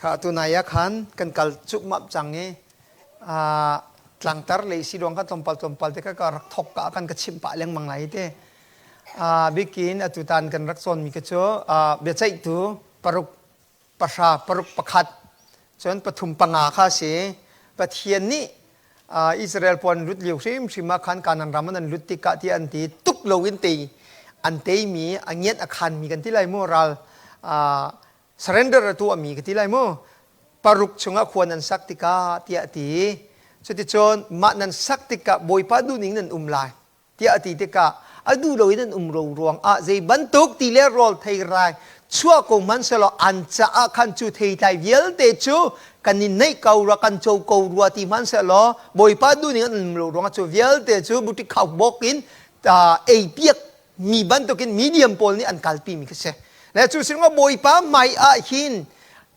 Kha tunai ah khan kan kal cupmap cang i tlangtar lei si ruang kha tlawmpal tlawmpal te kha ka rak thok ka kan ka chimh pah lengmang lai te. Bikin atutan kan rak cawnmi ka cu biaceihtu paruk pahra paruk pakhat cun pathum panga kha si. Pathian nih Israel pawl an lut lio hrimhrim ah khan Kanaan ram an lut tikah tiah an ti tuk loin tei an teimi a ngiat a khanmi kan ti lai mu ral surrender a tuahmi ka ti lai mu paruk chungah khua nan sak tikah tiah a ti. Cuticun mah nan sak tikah Bawipa duhning nan um lai tiah a ti tikah a duh loin an um ro ruang ah zei bantuk ti le rawl theirai chuah ko hmanhsehlaw an caah khan cu theitlai vialte cu kan i neih ko rua kan co ko rua ti hmanhsehlaw Bawipa duhning an um lo ruangah cu vialte cu butik khau bawk in ei piak mi bantukin medium pawl nih an kalpi mi kha si. Le cu singa Bawipa hmai ah hin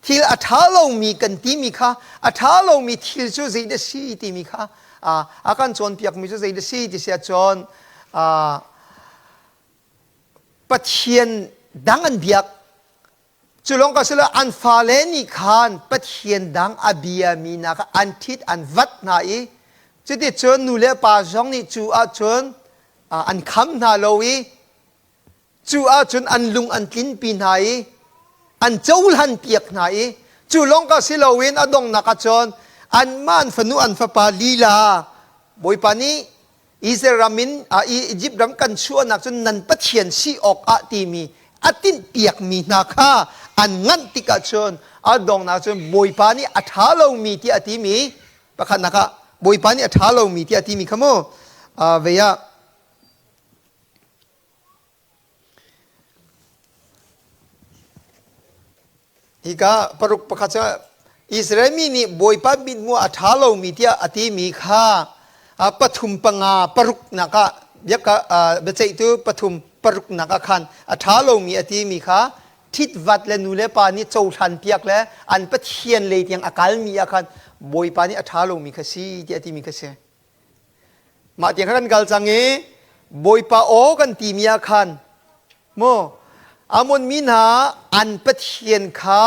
thil a ṭha lomi kan timi kha a ṭha lomi thil cu zei dah si timi kha a kan cawnpiakmi cu zei dah si ti si ahcun Pathian dang an biak cu lawng ka silo an fale nih khan Pathian dang a biami hna kha an ṭhit an vat hna i cuticun nu le pa zong nih cu ahcun an kham hna lo i Cu ahcun an lung an tlinpi hna i an cohlan piak hna i cu lawng ka si loin a donghnak ahcun anmah an fanu an fapa lila Bawipa nih Israel ram in Egypt ram kan chuahnak cun nan Pathian si awk ah timi a tinhpiakmi hna kha an nganh tikah cun a donghnak cun Bawipa nih a ṭha lomi tiah a timi pakhatnak ah Bawipa nih a ṭha lomi tiah a timi kha mu vei ah Hika paruk pakhat cu Israel mi nih Bawipa mithmuh a ṭha lomi tiah a timi kha pathum panga paruknak ah biaceihtu pathum paruknak ah khan a ṭha lomi a timi kha ṭhitvat le nu le pa nih cohlan piak le an Pathian lei tiang a kalmi ah khan Bawipa nih a ṭha lomi kha si tiah a timi kha si. Mah tiang kha kan kal cang i Bawipa aw kan timi ah khan mu Ammon mi hna an pathian kha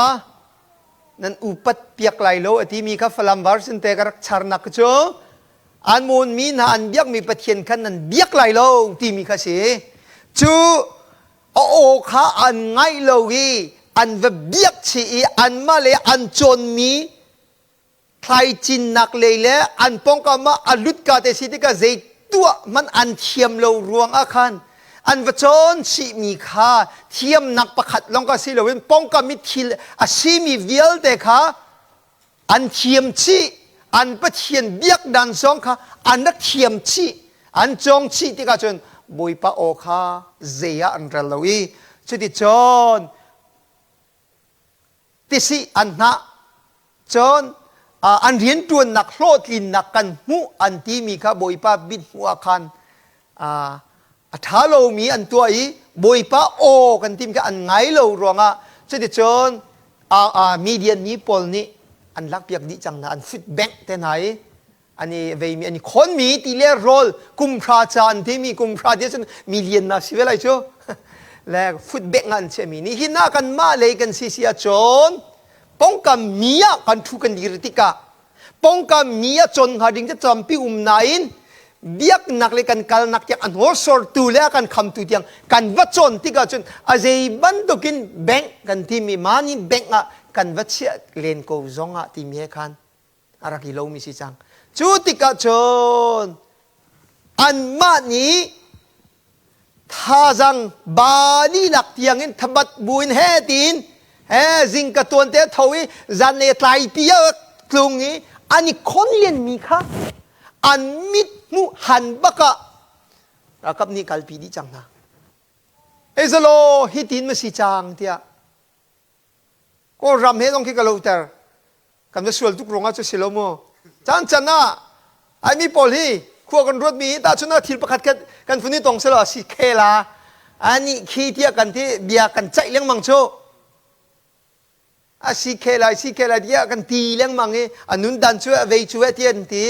nan upat piak lai lo a timi kha Falam version te ka rak charnak cu Ammon mi hna an biakmi pathian kha nan biak lai lo timi kha si. Cu a aw kha an ngaih lo i an va biak chih i anmah le an cawnmi thlaicinnak lei le an pawngkam ah a lutka te si tikah zei tuah hmanh an thiam lo ruang ah khan an va cawn chihmi kha thiamnak pakhat lawng ka si loin pawngkam i thil a simi vialte kha an thiam chih an pathian biak dan zong kha an rak thiam chih an cawng chih tikah cun bawipa aw kha zei ah an rel lo i cuticun tisih an hnah cun an rianṭuannak hlawhtlinnak kan hmuh an timi kha Bawipa mithmuh ah khan a ṭha lomi an tuah i Bawipa aw kan timi kha an ngai lo ruangah cuticun Midian mi pawl nih an lakpiak dih cang hna an food bank te hna i an i veimi an i khawnmi ti le rawl kumhra ca an timi kumhra ti cun million na si ve lai cu le food bank an chiahmi nih hin ah kan mah lei kan si si ahcun pongkam mi ah kan thu kan dir tikah pongkam mi ah con hnga ding cu tampi um nain biaknak le kan kalnak tiang an hawrsortu le a kan khamtu tiang kan va cawn tikah cun a zei bantukin bank kan timi money bank ah kan va chiah len ko zong ah timi he khan a rak i lomi si cang. Cu tikah cun anmah nih thazang ba lilak tiangin thabat buin he tiin he zingka tuan te tho i zan le tlaipi a tlung i an i khon lenmi kha an mit hmuh han bakah ralkap nih kalpi dih cang hna. Ezalaw hitin ma si cang tiah Kawlram he zong khi ka loter. Kan va sual tuk ruangah cu si lo mu. Caan can ah ai mi pawl hi khua kan ruat mi hi tahchun ah thil pakhat khat kan fun i tong selaw si khela ani khi tiah kan ti bia kan caih lengmang cu. A si khe lai si khe lai tiah kan ti lengmang i a nun dan cu a vei cu tiah an ti.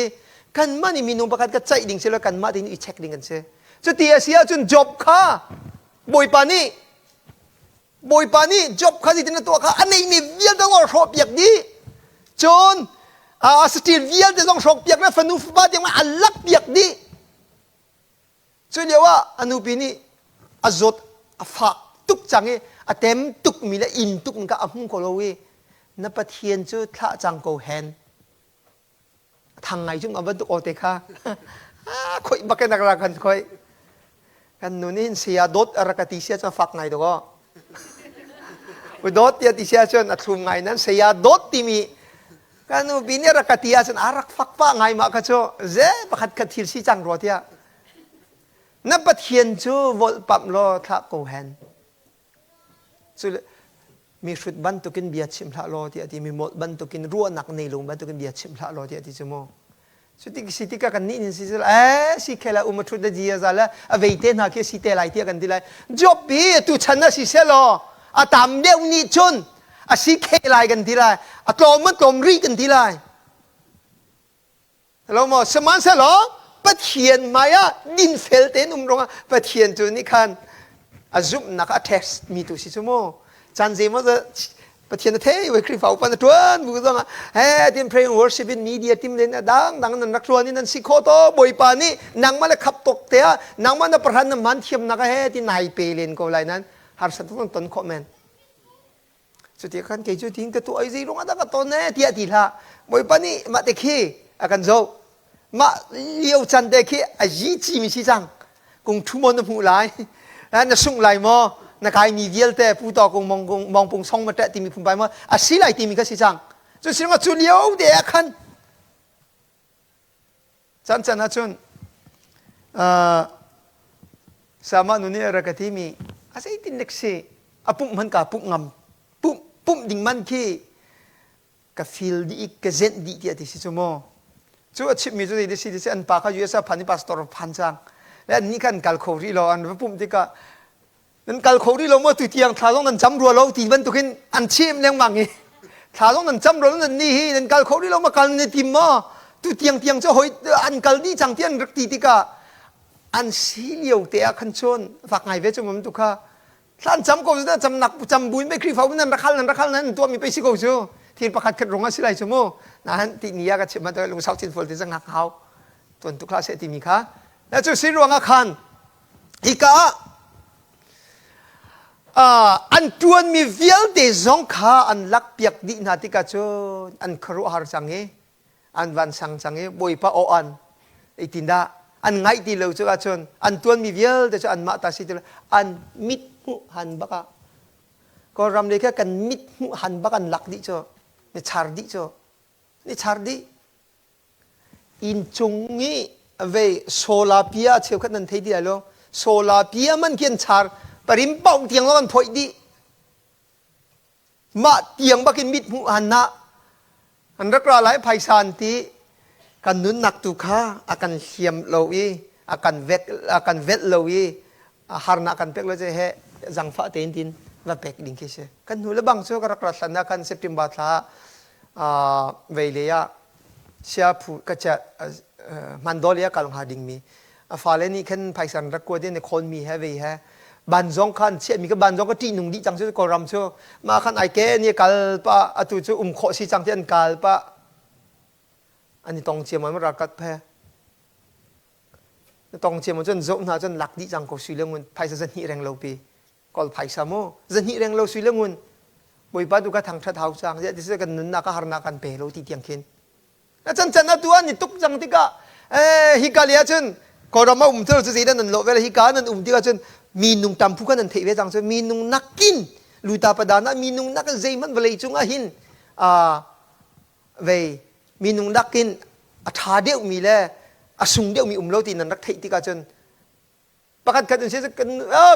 Kanmah nih minung pakhat ka caih ding si lo kanmah tein i check ding kan si. Cuti a si ahcun Job kha Bawipa nih Bawipa nih Job kha zeitin a tuah kha a neihmi vialte zong a hrawhpiak dih. Cun a saṭil vialte zong hrawkpiak le fanu fapa tiang a lakpiak dih. Cu lio ah a nupi nih a zawt a fak tuk cang i a tem tukmi le inn tuk kha a hmu kho lo i na Pathian cu thlah cang ko hen. Thang ngai chung a bantuk aw te kha khoih bak in a ra kan khoih. Kan nu nih hin saya dawt a rak ka ti sia cun fak ngai dawk aw. Dawt tiah ti sia cun a thlum ngai nan saya dawt timi kan nupi nih rak ka ti ahcun a rak fak pah ngai mah kha cu ze pakhat khat thil si cang rua tiah na pathian cu volhpamh law thlah ko hen cu mi hrut bantukin bia chim hlah law tiah ti mi molh bantukin ruahnak nei lo bantukin bia chim hlah law tiah ti cu mu cu tik si tikah kan nih nin si eh si khela um a thut da ji za la a vei te hna khi si te lai tiah kan ti lai job hi tu chan na si se law a tam deuh nih cun a si khe lai kan ti lai a tlawm man tlawm rih kan ti lai lo maw sihmanhsehlaw Pathian hmai ah dinfel tein um ruangah Pathian cu nih khan a zumhnak a test mi tu si cu mu caan zeimaw Pathian a thei wei Khrihfa upa na tuan bu zong ah he tin pray and worship in media tim len a dang dang nan rak tuan in nan si kho to Bawipa nih nangmah le khap tok te ah nangmah na parhan na man thiam nak he ti nai pe len ko lai nan harsat tuk ton khawh men cuti khan kei cu tin ka tuah zei rung dah ka ton e tiah ti hlah Bawipa nih mah te khi a kan zoh mah lio can te khi a yi ci mi si cang kung thu maw na hmuh lai na sungh lai maw na kai mi vialte pu to kung mong kung mong pung song ma ṭeh timi phun pai maw a si lai timi kha si cang cu si cu lio te ah khan Can can ahcun sama nu nih a rak ka timi a zeitin nek si a pumh hman ka pumh ngam pumh pumh ding man khi ka feel dih i ka zenh dih tiah ti si cu mu cu a chimmi cu zei si ti si an pa kha US ah phan i pastor phan cang le an nih khan kal kho rih lo an va pumh tikah nan kal kho rih lo maw tu tiang thla zong nan cam rua lo ti bantukin an chim lengmang i thla zong nan cam rua lo nan ni hi nan kal kho rih lo ma kal nan tim maw tu tiang tiang cu hoi an kal dih cang ti an rak ti tikah an si lio te ah khan cun fak ngai ve cu mam tu kha thla an cam ko cu cam nak cam buin me Khrihfa nan rak hal nan rak hal nan tuah mi pe si ko cu thil pakhat khat rong a si lai cu mu na han ti ni a ka chim ma lungsau chin fol ti zang hak hau tuan tu khla se ti mi kha na cu si ruang ah khan Hika ah an ṭuanmi vialte zong kha an lakpiak dih hna tikah cun an khuaruahhar cang i an vansang cang i Bawipa aw an zeitindah an ngaih ti lo cu ahcun an ṭuanmi vialte cu anmah ta si ti lo an mit hmuh han bak ah Kawlram lei kha kan mit hmuh han bak an lak dih cu ni char dih cu ni char dih Inn cung i vei solar pia cheukhat nan thei ti lai lo. Solar pia man khi an char parim paoh tiang lawng an phoih dih. Mah tiang bakin mit hmuh han na an rak ra lai phaisa an ti kan nunnak tu kha a kan hliam lo i a kan vek a kan velh lo i a harnak kan pek lo che he zangfah tein tin va pek ding khi si kan hnu le bang cu ka rak rat hlan ah khan September thla vei lei ah siaphu ka chia hmandawl i a kal hnga dingmi a fale nih khan phaisa an rak kuat i an i khawnmi he vei he banzong kha an chiahmi ka banzong ka ṭihnung dih cang cu Kawlram cu mah khan ai ke ni kal pa atu cu um khawh si cang ti an kal pa an i tong ciammam ralkap he na tong ciammam cun zoh hna cun lak dih cang ko sui le ngun phaisa zahnih reng lo pi Kawl phaisa mu zahnih reng lo sui le ngun Bawipa tu ka thangṭhat hau cang ziah ti kan nunnak ah harnak kan pe lo ti tiang khin na chan chan atu an i tuk cang tikah eh hika le ahcun Kawlram a um cu zeidah nan lawh ve hika nan um tikah cun minung tam phu kha nan theih ve cang cu minung nakin luta padan ah minung nakin zeihmanh vawlei cung ah hin vei minung nakin a ṭha deuhmi le a sung deuhmi um lo ti nan rak theih tikah cun pakhat khat in si kan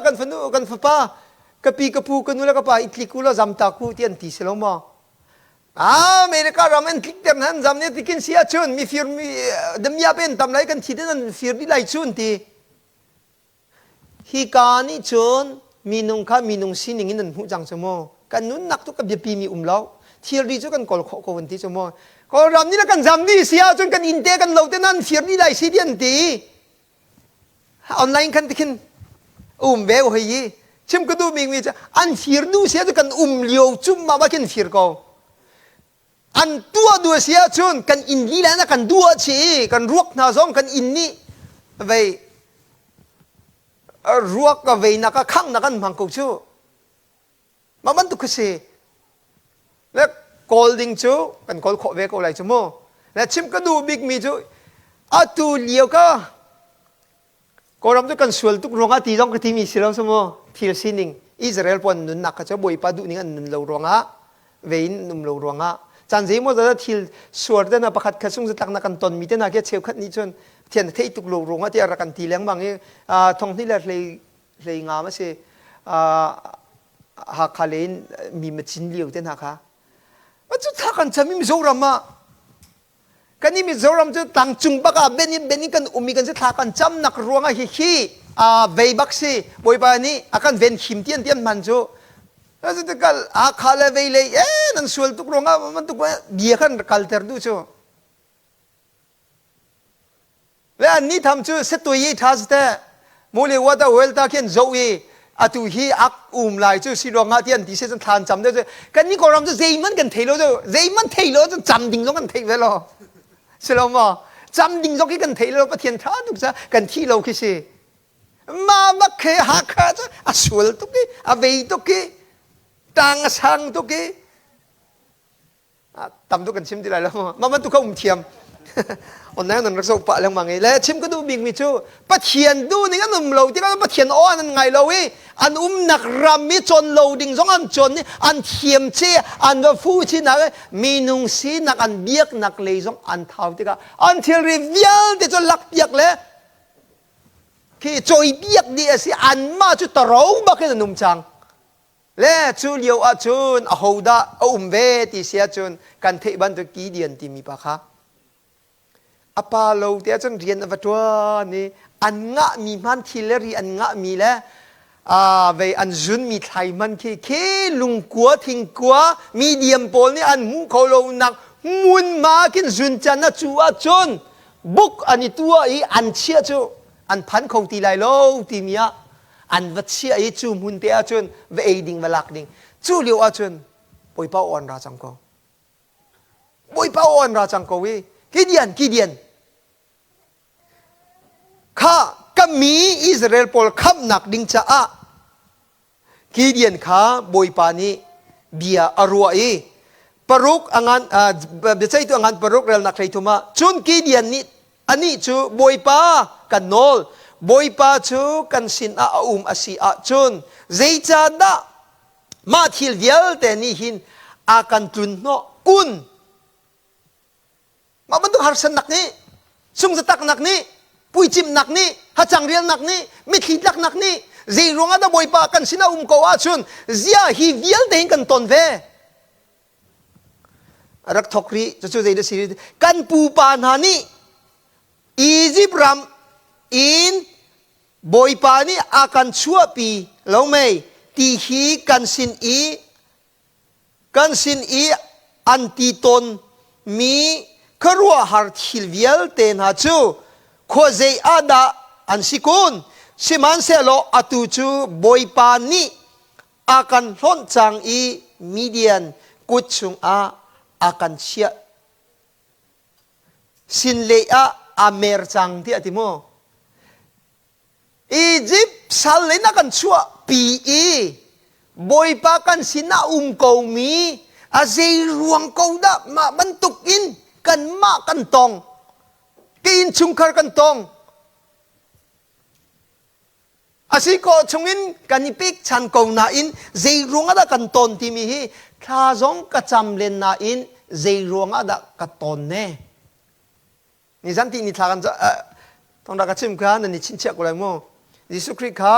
kan fanu kan fapa ka pi ka pu ka nu le ka pa i tlik u law zam ta ku ti an ti si lo maw America ram an tlik ter nan zam ne tikin si ahcun mi fir mi damia pen tam lai kan thi den an fir di lai chun ti hi ka nih cun minung kha minung sining in an hmuh cang cu mu kan nunnak tu ka biapi mi um lo thilri cu kan kawl khawh ko an ti cu mu Kawlram nih le kan zam di si ahcun kan inn te kan lo te nan fir di lai si ti an ti Online khan tikhin um ve hoi i. Chim ka duh bikmi cu an fir duh sia cu kan um lio cum ma ba khin fir ko. An tuah duh si ahcun kan inn lila na kan duh ah chi kan ruak hna zong kan inn nih vei ruak ka vei nak ah khang nak an hmang ko cu. Mah bantuk khi si. Le kawl ding cu kan kawl khawh ve ko lai cu mu. Le chim ka duh bikmi cu atu lio ka Kawlram cu kan sual tuk ruangah ti zong ka timi si lo mu thil sining Israel pawl nunnak kha cu Bawipa duhning an nun lo ruangah ve in um lo ruangah caan zeimaw zat thil suar te na pakhat khat sung zatlak na kan ton mi te na ke cheukhat nih cun thian theih tuk lo ruangah tiah rak kan ti lengmang i thong hnih le hlei hlei ngam a si Hakha le in mi macin lio te hna kha cu thla kan cham i Mizoram ah Kan i Mizoram cu tlangcung bak ah ben in ben in kan um i kan si thla kan camnak ruangah hi hi vei bak si Bawipa nih a kan ven him tian tian hman cu kal Hakha le vei lei e nan sual tuk ruangah bantuk bia kan kalter duh cu Le annih tham cu setui i ṭha site mule wa ta wel ta khin zoh i atu hi ak um lai cu si ruangah ti an ti se cun thlan cam deuh cu kan ni kawlram cu zeihmanh kan thei lo cu zeihmanh thei lo cun cam ding zong kan theih ve lo si lo maw cam ding zong khi kan thei lo pathian ṭha tuk ca kan thi lo khi si ma bak he Hakha cu a sual tuk i a vei tuk i tang a sang tuk i tam tuk kan chim ti lai lo mah bantuk kha um thiam online nan rak zoh pah lengmang i le chim ka duh bikmi cu Pathian duh ning an um lo tikah Pathian aw an ngai lo i an umnak ram i cawn lo ding zong an cawn i an thiam che an va fu chinak i minung sinak an biaknak lei zong an thau tikah an thilri vialte cu lak piak le khi cawi biak dih a si anmah cu taro bak in an um cang Le cu lio ahcun ahodah a um ve ti si ahcun kan theih bantuk Gideon timi pa kha a pa lo te ahcun rian a va ṭuan i an ngahmi hman thil le ri an ngahmi le vei an zunmi thlai hman khi khi lungkua thingkua medium pawl nih an hmuh kho lo nak hmunhma khin zun can a cu ahcun buk an i tuah i an chiah cu an phan kho ti lai lo timi ah an va chiah i cu hmun te ahcun va ei ding va lak ding cu lio ahcun Bawipa aw an ra cang ko Bawipa aw an ra cang ko i Gideon Gideon kha ka mi Israel pawl khamhnak ding caah Gideon kha Bawipa nih bia a ruah i paruk angan biaceihtu angan paruk relnak hleithum ah cun Gideon nih anih cu Bawipa kan nawl Bawipa cu kan sinah a um a si ahcun zeicahdah mah thil vialte nih hin a kan tlun hnawh kun Mah bantuk harsatnak nih, sungzataknak nih, puicimnak nih, hacang rialnak nih, mitthli tlaknak nih zei ruangah dah Bawipa kan sinah um ko ahcun zia hi vialte hin kan ton ve. A rak thok rih, cucu zei dah si kan pupa hna nih Egypt ram in Bawipa nih a kan chuahpi lo mei ti hi kan sin i Kan sin i an ti tawnmi khuaruahhar thil vialte hna cu khuazei ah dah an si kun? Sihmanhsehlaw atu cu Bawipa nih a kan hlonh cang i Midian kut chungah a kan chiah sin lei ah aa mer cang tiah a ti mu. Egypt sal in a kan chuahpi i Bawipa kan sinah um komi a zei ruang ko dah mah bantuk in kanmah kan tong ka innchungkhar kan tong a si ko chungin kan i pekchan ko nain zei ruangah dah kan ton timi hi thla zong ka cam len nain zei ruangah dah ka ton ne Nizan ti ni thla kan thong ka chim kha nan i chinchiah ko lai mu. Jesuh Khrih kha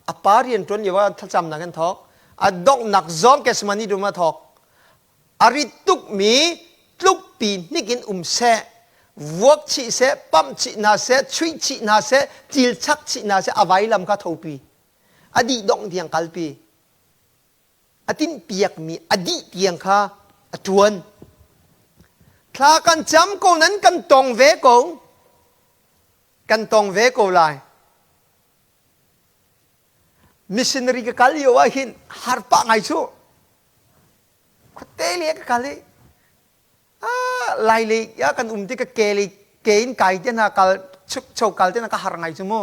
a pa rian ṭuan lio ah thlacamnak in thawk. A donghnak zong Gethsemane dum ah thawk. A rit tukmi tlukpi hnik in um seh, vuak chih seh, pamh chih hna seh, chuih chih hna seh, cil chak chih hna seh, a vailam kha thopi. A dih dongh tiang kalpi. A tinhpiakmi a dih tiang kha a ṭuan. Thla kan cam ko nan kan tong ve ko. Kan tong ve ko lai. Missionary ka kal lio ah hin har pah ngai cu. Khuate le ka kal i lai lei ya kan um ti ka ke lei ke in kai te na kal chuk cho kal te na ka har ngai cu mu.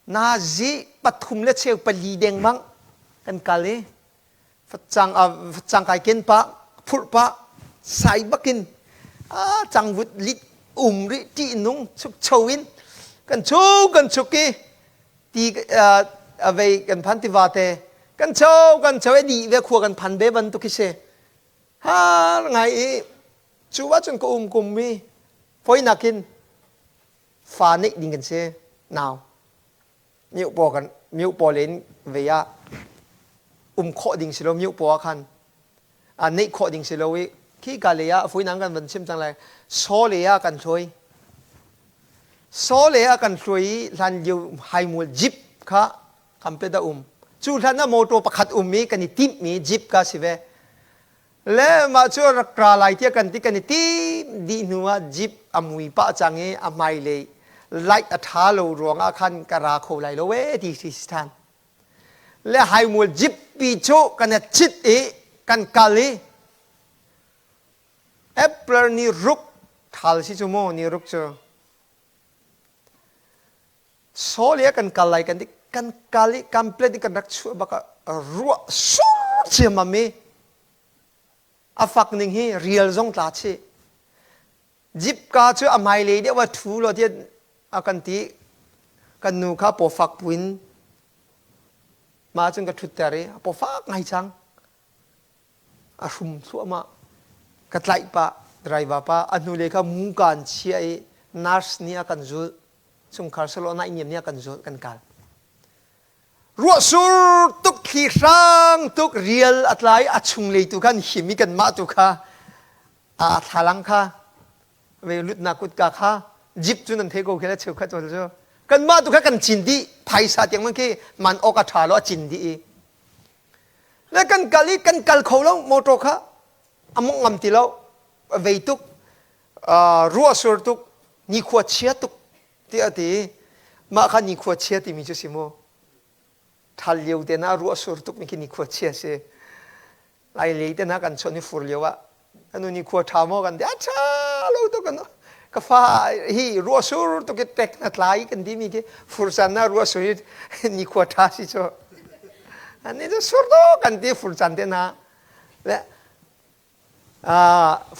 Na zi pathum le cheu pali dengmang kan kal i facang facang kai ken pa phurh pa sai bakin cangvut lit um rih ṭih nung chuk cho in kan chu kan chuk i ti avei kan phan tiva te kan cho kan cho i dih ve khua kan phan ve bantuk khi si har ngai i cu ahcun ka um kum mi foinak in fa neih ding kan si nau Mioh paw kan mioh paw len ve ah um khawh ding si lo mioh paw ah khan a neih khawh ding si lo i khi ka lei ah fuinang kan van chim cang lai saw le ah kan hluai saw le ah kan hluai i hlan lio haimul jeep kha kampet a um cu hlan ah motor pakhat um i kan i timh mi jeep ka si ve Le mah cu rak ra lai tiah kan ti kan i tim dih hnu ah jeep a mui pah cang i a hmailei light a ṭha lo ruangah khan ka ra kho lai lo ee ti si ṭhan. Le haimual jeep pi cu kan i chit i kan kal i April ni ruk thal si cu mu ni ruk cu Saw le kan kal lai kan ti kan kal i complete kan rak chuah bak ah ruah sur ciammam i a fak ning hi rial zong tla chih jipka cu a hmailei deuh ah ṭhu law tiah a kan ti kan nu kha pawfak puin mah cun ka ṭhutter i a pawfak ngai cang a hrum thluahmah ka tlaih pah driver pa a hnulei kha mu kaan chiah i nurse nih a kan zulh chungkhar selaw naihniam nih a kan zulh kan kal ruahsur tuk thli hrang tuk rial a tlai a chunglei tu khan him i kanmah tu kha a thlalang kha ve lutnak kutka kha jeep cu nan thei ko khi la cheukhat cu cu kanmah tu kha kan cin dih phaisa tiang man khi man awk a ṭha lo a cin dih i le kan kal i kan kal kho lo motor kha a mongh ngam ti lo a vei tuk ruah sur tuk nikhua chia tuk tiah a ti mah kha nikhua chia timi cu si mu ṭhal lio te na ruah sur tuk mi khi nikhua chia si lai lei te na kan chon i fur lio ah anu nikhua ṭha maw kan ti a ṭha lo tuk kan ka fa hi ruah sur tuk i tek na tlai kan ti mi khi fur caan na ruah sur i nikhua ṭha si cu ani cu sur do kan ti fur caan te na le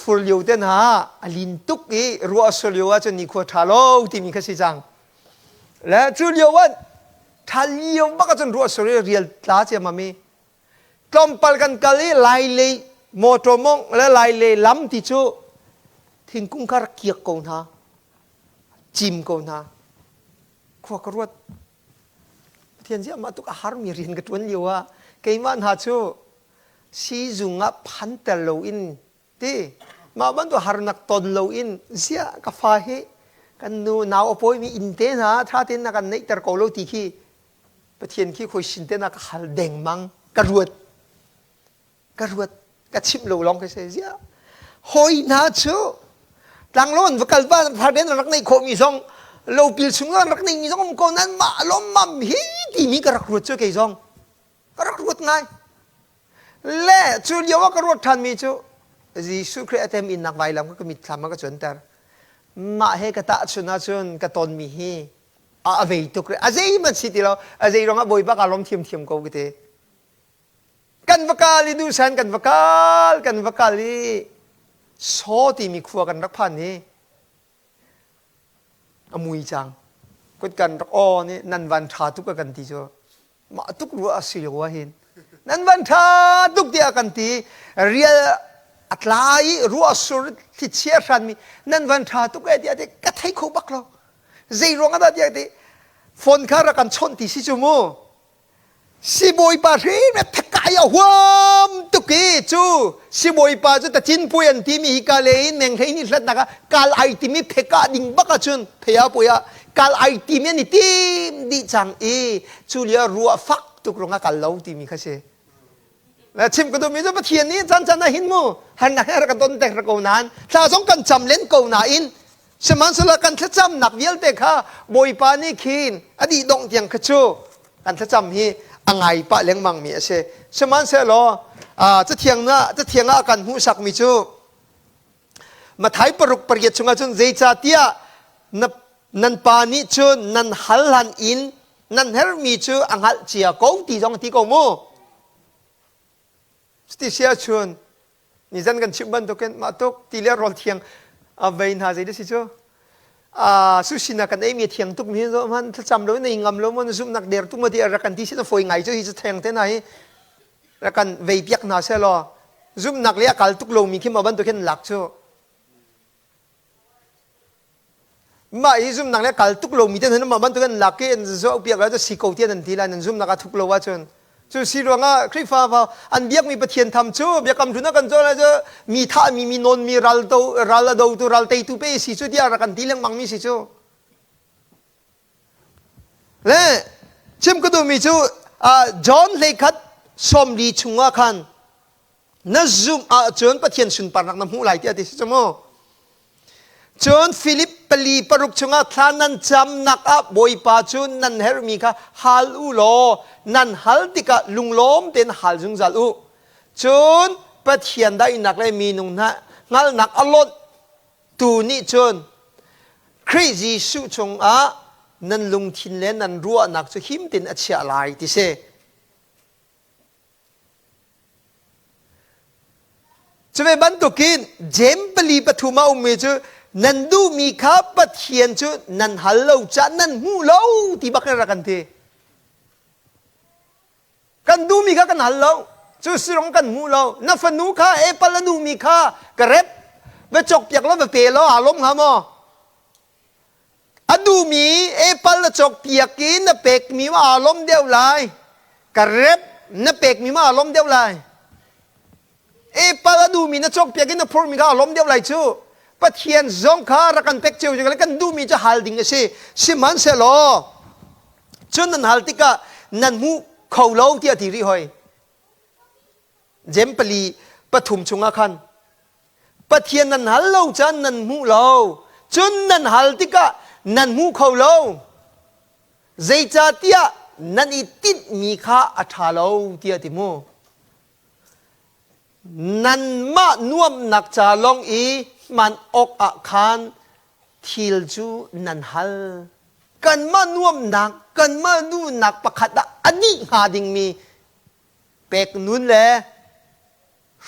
fur lio te hna a lin tuk i ruah a sur lio ahcun nikhua ṭha lo timi kha si cang. Le cu lio ah ṭha lio bak ahcun ruah sur i rial tla ciammam i tlawmpal kan kal i lailei motor mongh le lailei lam ti cu thingkung kha rak kiak ko hna cim ko hna khua ka ruat Pathian ziah mah tuk a harmi rian ka ṭuan lio ah keimah hna cu siizung ah phanter loin ti mah bantuk harnak ton loin ziah ka fa hi kan nu nau a pawimi inn te hna tha tein na kan neihter ko lo ti khi Pathian khi khoi sin te na ka hal dengmang ka ruat ka ruat ka chimh lo lawng khi si ziah hawi hna cu tlanglawn va kal va farden rak neih khawhmi zong lopil chung rak neihmi zong um ko nan mah lawmmam hi timi ka rak ruat cu kei zong ka rak ruat ngai le cu lio ah ka ruat ṭhanmi cu Jesuh Khrih a tem innak vailam ka mitthlam ah ka cuanter mah he ka tahchun ahcun ka tonmi hi a vei tuk a zeihmanh si ti lo a zei ruangah Bawipa kaa lawm thiamthiam ko ka ti kan va kal i duhsan kan va kal kan va kal i saw timi khua kan rak phan hi a mui cang kut kan rak aw nih nan van ṭha tuk a kan ti cu mah tuk rua a si lo ahhin nan van ṭha tuk tiah kan ti rial a tla i ruah sur thlichia hranmi nan van ṭha tuk e tiah ti ka thei kho bak lo zei ruang ah dah tiah ti phone kha rak kan chawnh ti si cu mu Sibawipa hrim le thekai a huam tuk i cu sibawipa cu tacin puai an timi hi ka le in meng hlei ni hlatnak ah kal ai timi pheka ding bak ahcun phea puai ah kal ai timi an i tim dih cang i cu lio ruah fak tuk rung a kal lo timi kha si. Le chim ka duhmi cu Pathian nih caan caan ah hin mu harnak he rak kan ton tek ko nain thla zong kan cam len ko nain sihmanhsehlaw kan thlacamnak vialte kha Bawipa nih khin a dih dongh tiang kha cu. Kan thlacam hi a ngai pah lengmang mi a si. Sihmanhsehlaw cathiang na cathiang ah kan hmuhsak mi cu Mathai paruk pariat chungah cun zeicahtiah na nan pa nih cun nan hal hlan in nan herhmi cu a hngalh cia ko ti zong ti ko mu. Cuti si ahcun nizan kan chimh bantukin mah tuk ti le rawl thiang a vei hna zei si cu sushi na kan ei mi thiang tuk mi zo man thlacam lo nei ngam lo mon zumnak der tuk ma ti rak kan ti si na foi ngai cu hi cu theng te na hi rak kan vei piak hna se law zumnak le a kal tuk lo mi khi ma bantuk hin lak cu mah hi zumnak le kal tuk lomi te mah bantuk an lak i an zoh piak la cu si ko tiah nan ti lai nan zumnak a thuk lo ahcun. Cu si ruangah Khrihfa an biakmi Pathian tham cu biakam hlun ah kan cawn cu mi thahmi mi nawnmi ral do ral a dotu ral teitu pe si cu tiah rak kan ti lengmang mi si cu. Le chim ka duhmi cu John hleikhat 40 chungah khan na zumh ahcun Pathian sunparnak na hmuh lai tiah ti si cu mu. Cun Filip pali paruk chungah thla nan camnak ah Bawipa cu nan herhmi kha hal u law nan hal tikah lunglawm tein hal zungzal u. Cun Pathian daihnak le minung hna hngalhnak a lonh tu nih cun Khrih Jesuh chungah nan lungthin le nan ruahnak cu him tein a chiah lai ti si. Cuve bantukin Jeim pali pathum a ummi cu nan duhmi kha Pathian cu nan hal lo caah nan hmu lo ti bak in rak kan ti. Kan duhmi kha kan hal lo. Cu sirong kan hmu lo. Na fanu kha apple a duhmi kha ka rep va cawk piak lo va pe lo aa lawm hnga maw? A duhmi apple na cawkpiak i na pekmi ma aa lawm deuh lai. Ka rep na pekmi ma aa lawm deuh lai. Apple a duhmi na cawkpiak i na phurmi kha aa lawm deuh lai cu. Pathian zong kha rak kan pek cio le kan duhmi cu hal ding a si. Sihmanhsehlaw cun nan hal tikah nan hmu kho lo tiah ti rih hoi. Jem pali pathum chungah khan Pathian nan hal lo caan nan hmuh lo. Cun nan hal tikah nan hmu kho lo. Zeicahtiah nan i tinhmi kha a ṭha lo tiah ti mu. Nanmah nuamhnak ca lawng i hman awkah khan thil cu nan hal. Kanmah nuamhnak, kanmah duhnak pakhat ah a dih hnga dingmi pek nun le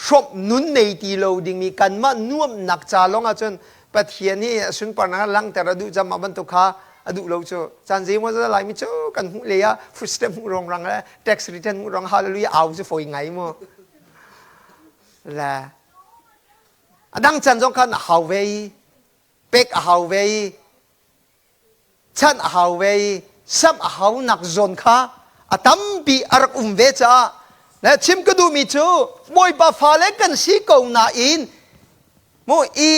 hrawmh nun nei ti lo dingmi kanmah nuamhnak ca lawng ahcun Pathian hi sunparnak langhter a duh cam mah bantuk kha a duh lo cu. Caan zeimaw zat laimi cu kan hmuh lei ah food stamp hmuh rong rang le tax return hmuh rong hallelujah au cu fawi ngai mu. Le a dang chan zong khan a hau ve i pek a hau ve i chanh a hau ve i samh a haunak zawn kha a tampi a rak um ve caah le chim ka duhmi cu Bawipa fale kan si ko nain mu i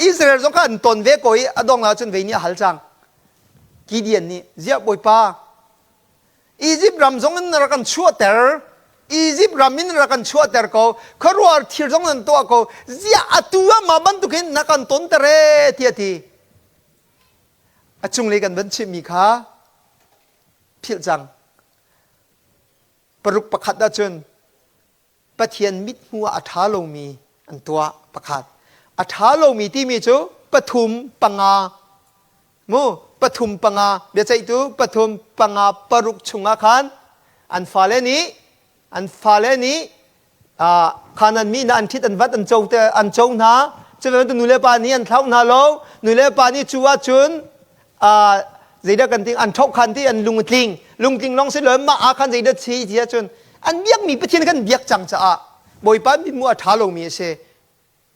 Israel zong kha an ton ve ko i a dong ah cun vei nih a hal cang. Gideon nih ziah Bawipa Egypt ram zong in rak kan chuahter, Egypt ram in rak kan chuahter ko, khuaruahhar thil zong nan tuah ko, ziah atu ah mah bantukin na kan tonter ee tiah a ti. A cunglei kan van chimmi kha philh cang. Paruk pakhat ahcun Pathian mithmuh ah a ṭha lomi an tuah pakhat. A ṭha lomi timi cu pathum panga mu pathum panga biaceihtu pathum panga paruk chungah khan an fale nih an fale nih Khanan mi hna an ṭhit an vat an co te an co hna. Cu bantuk nu le pa nih an thlauh hna lo. Nu le pa nih cu ahcun zeidah kan ting an ṭhoh khan ti an lung a tling. Lungtling lawng si lo mah ah khan zeidah si ti ahcun an biakmi Pathian kan biak cang caah Bawipa mithmuh a ṭha lomi a si.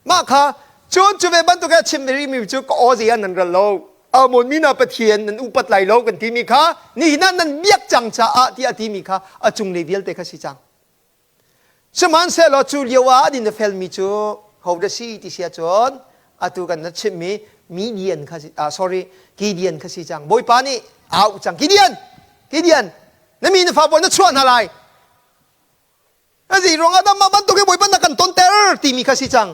Mah kha cun cu ve bantuk a chim rihmi cu ka aw zei ah nan ral lo. Amon mi hna Pathian nan upat lai lo kan timi kha nihin ah nan biak cang caah tiah a timi kha a cunglei vialte kha si cang. Sihmanhsehlaw cu lio ah an in a felmi cu hodah si ti si ahcun atu kan na chimhmi Midian kha si, ah, sorry, Gideon kha si cang. Bawipa nih au cang. Gideon, Gideon, na mi na fa pawl na chuah hna lai. Zei ruangah dah mah bantuk hi Bawipa na kan tonter timi kha si cang.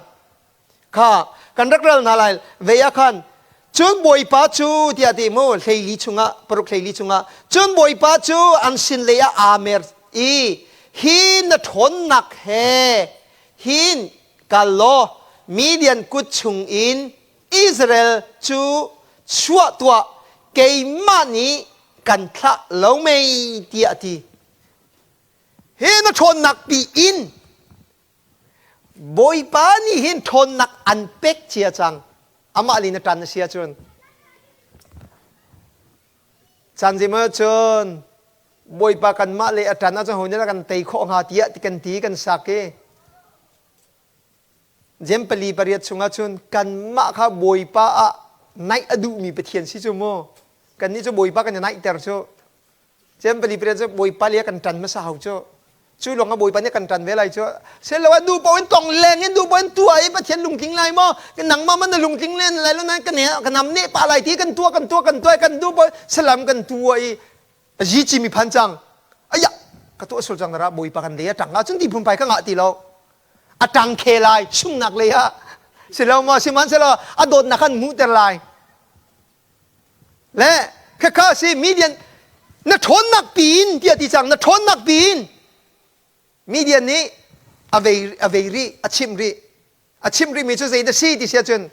Kha kan rak ral hna lai. Vei ah khan. Cun Bawipa cu tiah ti mu hleili chungah paruk hleili chungah cun Bawipa cu an sin lei ah aa mer i hi na ṭhawnnak he hin kal law Midian kut chungin Israel cu chuah tuah keimah nih kan thlah lo mei tiah a ti. Hi na ṭhawnnak pi in Bawipa nih hin ṭhawnnak an pek cia cang. Amah lin a ṭan a si ahcun. Caan zeimaw cun Bawipa kanmah le a ṭan ahcun ho nih dah kan tei khawh hnga tiah ti kan ti kan sak i Jem pali pariat chungah cun kanmah kha Bawipa ah naih a duhmi Pathian si cu mu. Kannih cu Bawipa kan i naihter cu. Jem pali pariat cu Bawipa le kan ṭan hmasa hau cu. Cu lawng ah Bawipa nih kan ṭan ve lai cu. Selo ah duh paoh in tong leng in duh paoh in tuah i Pathian lungtling lai maw? Nangmah man na lungtling len lai lo nain kan ka nam ne pa lai ti kan tuah kan tuah kan tuah kan duh paoh salam kan tuah i zi ci mi phan cang. Aya ka tuah sul cang dara Bawipa kan le a ṭang ah cun ti phunphai ka ngah ti lo. A ṭang khe lai sungnak lei ah silo maw sihmanhsehlaw a dawtnak kan hmuhter lai. Le khakha si Midian na ṭhawnnak piin tiah ti cang na ṭhawnnak piin Midian nih a vei a vei rih a chimh rih a chimh rihmi cu zei dah si ti si ahcun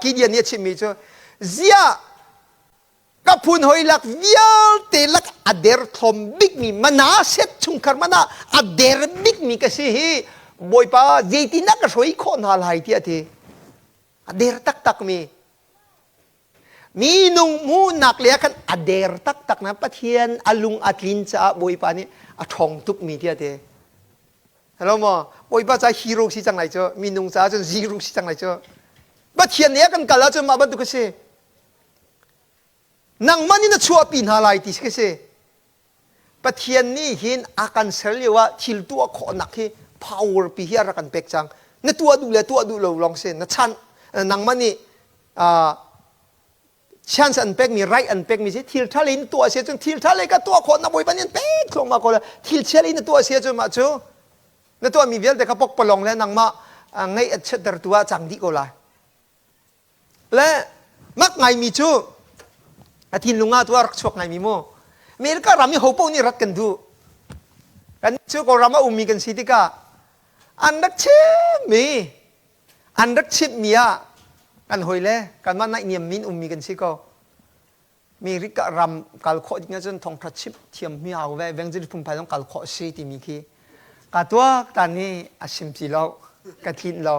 Gideon nih a chimhmi cu ziah ka phun hoi lak vialte lak a derthawm bikmi Manasseh chungkhar mana a der bikmi ka si hi Bawipa zeitindah ka hruai khawh hna lai tiah a ti a der taktakmi Minung hmuhnak le ah khan a der taktak na Pathian a lung a tlin caah Bawipa nih a ṭhawng tukmi tiah ti. Hello maw? Bawipa ca hero si cang lai cu minung caah cun zero si cang lai cu. Pathian nih a kan kal ahcun mah bantuk a si. Nangmah nih na chuahpi hna lai ti si si. Pathian nih hin a kan ser lio ah thil tuah khawhnak hi power pi hi a rak kan pek cang. Na tuah duh le tuah duh lo lawng si. Na chan nangmah nih chance an pekmi right an pekmi si thil ṭha in tuah si cun thil ṭha le ka tuah khawhnak Bawipa nih an pek thluahmah ko le thil chia in na tuah si cun mah cu na tuahmi vialte kha pokpalong le nangmah ngaih a chiattertu ah cang dih ko lai. Le mak ngaimi cu a thinlung ah tu a rak chuak ngaimi mu. America ram i hopo nih rat kan duh. Kan cu Kawlram a ummi kan si tikah an rak chimmi an rak chimhmi ah kan hoi le kanmah naihniam min ummi kan si ko. America ram kal khawh ding ahcun thawngṭha chimh thiam mi hau ve evangelist phungphai zong kal khawh si timi khi ka tuak tan hi a sim ti lo ka tlinh lo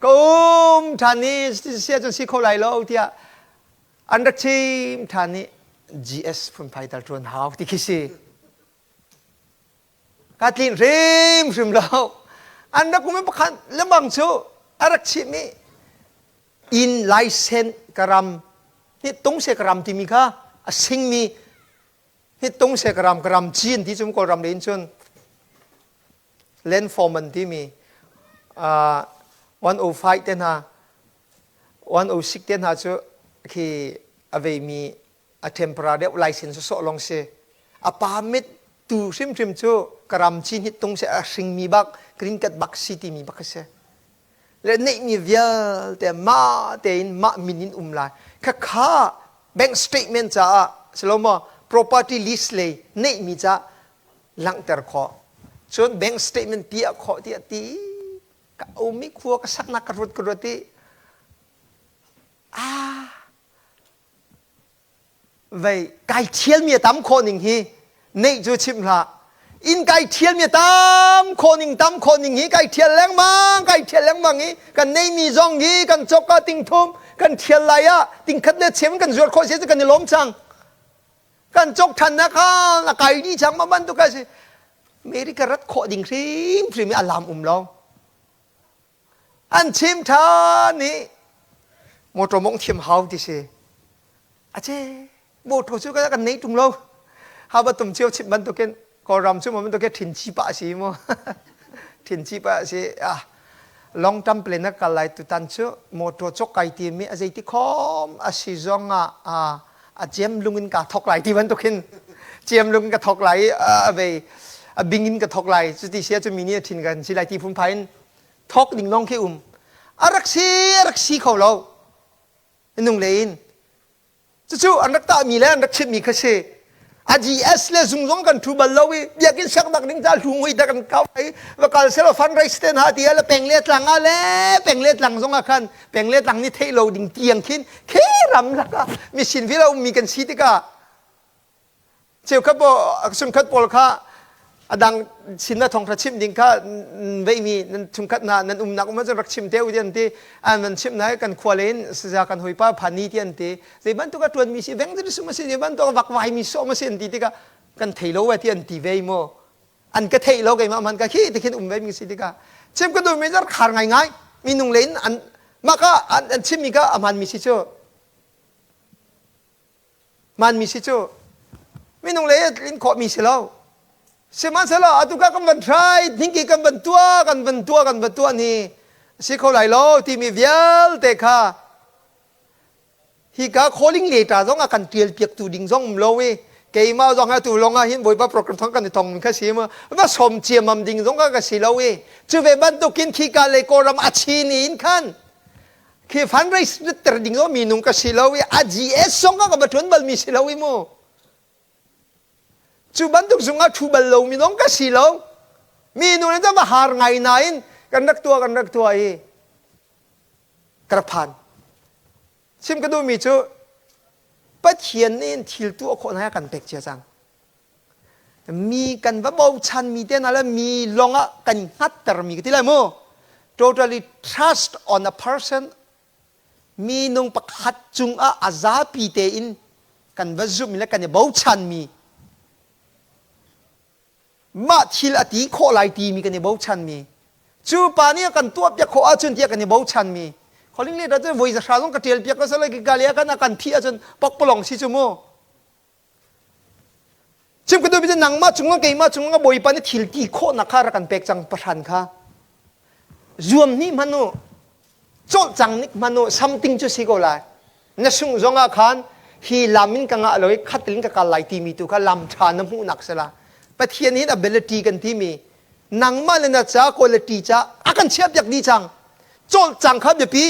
ka um ṭhan i si ahcun si kho lai lo tiah an rak chim ṭhan i GS phunphai tal ṭuan hau ti khi si ka tlinh hrimhrim lo an rak um i pakhat lembang cu a rak chimh i inn laisen ka ram hi tungse ka ram timi kha a singmi hi tungse ka ram ka ram cin ti cum kawlram le in cun landform an timi 105 te hna 106 te hna cu khi a veimi a temporary deuh license sawh long si a permit tu hrimhrim cu ka ram cin hi tung se a hringmi bak green card bak si timi bak a si le neihmi vialte mah tein mah min in um lai khakha bank statement caah silomaw property list lei neihmi ca langhter khawh cun bank statement piah khawh tiah ti ka umi khua ka saknak ka ruat ka ruat i ah Vei kai ṭhialmi a tam khawh ning hi neih cu chimh hlah. Inn kai ṭhialmi a tam khawh ning tam khawh ning hi kai ṭhial lengmang kai ṭhial lengmang i kan neihmi zong hi kan cawk ah tingthum kan ṭhial lai ah tingkhat le chem kan zuar khawh si cu kan i lawm cang. Kan cawk ṭhan na kha a kai dih cang ma bantuk a si. America rat khawh ding hrimhrim i a lam um lo. An chim ṭhan i motor mawngh thiam hau ti si. Ace motor cu kan nei ṭung lo. Haba tum cio chim bantukin Kawlram cu bantukin ṭhin chi pah a si mu. Ṭhin chi pah a si. Ah, long term plan a kal lai tutan cu motor cawk kai timi a zeiti khom a si zong ah a cem lung in ka thok lai ti bantukin cem lung in ka thok lai a vei a bing in ka thok lai cuti sia cu mi nih a ṭhin kan si lai ti phunphai in thok ding lawng khi um a rak si a rak si kho lo. Minung lei in. Cucu an rak tahmi le an rak chimmi kha si. A GS le zung zong kan thu bal lo i biakinn saknak ding ca hlung hui da kan kau i va kal selo fundraise te hna ti le peng le tlang ah le peng le tlang zong ah khan peng le tlang ni theih lo ding tiang khin khe ram lakah misin vi lo ummi kan si tikah Cheukhat sungkhat pawl kha a dang sin na thawngṭha chimh ding kha veimi nan chungkhat hna nan umnak um ahcun rak chim te u ti an ti. An van chimh hna i kan khua le in saza kan hawipa phani ti an ti. Zei bantuk a ṭuanmi si vengdrisum a si zei bantuk a vakvaimi sawm a si an ti tikah kan thei lo ve ti an ti ve mu. An ka theih lo keimah man ka khi ti khin um ve mi si tikah chim ka duhmi cu khar ngaingai minung le in an mah ka an chimmi kha a hmanmi si cu. Hmaanmi si cu minung lei tlin khawhmi si lo. Sihmanhsehlaw atu ka kan van try hninki kan van tuah kan van tuah kan van tuah ni si kho lai lo timi vialte kha hi ka calling letter zong a kan tial piak tu ding zong um lo i keimah zong atu lawng ah hin bawipa program thong kan i tong kha si mu va som ciamam ding zong ka si lo i cu ve bantukin khi ka le kawlram a chin in khan Khi fundraise ter ding zong minung ka si lo i a GS zong ka va ṭuan balmi si lo i mu. Cu bantuk zung ah ṭhu bal lo mi zong ka si lo. Mi nu nih va har ngai nain kan rak tuah kan rak tuah i ka rak phan. Chim ka duhmi cu Pathian nih thil tuah khawh hna kan pek cia cang. Mi kan va bochan mi te hna le mi lawng ah kan hngatter mi ka ti lai mu. Totally trust on a person. Minung pakhat cungah a zapi tein kan va zumh le kan i bochan mi mah thil a ti khawh lai timi kan i bochan mi cu pa nih a kan tuah piak khawh ahcun tiah kan i bochan mi calling letter cu voi zahra zong ka ṭial piak ka sale galia kan a kan phih ahcun pokpalong si cu mu. Chim ka duhmi cu nangmah cungah keimah cungah Bawipa nih thil ti khawhnak kha rak kan pek cang pahran kha. Zuam hnih hmanh u, cawlh cang nik hmanh u, something cu si ko lai. Na sungh zongah khan hi lam in ka ngah lo i khat in ka kal lai timi tu kha lam ṭha na hmuhnak si la. Pathian hin ability kan timi nangmah le na ca quality ca a kan chiahpiak dih cang. Cawlh cang kha biapi.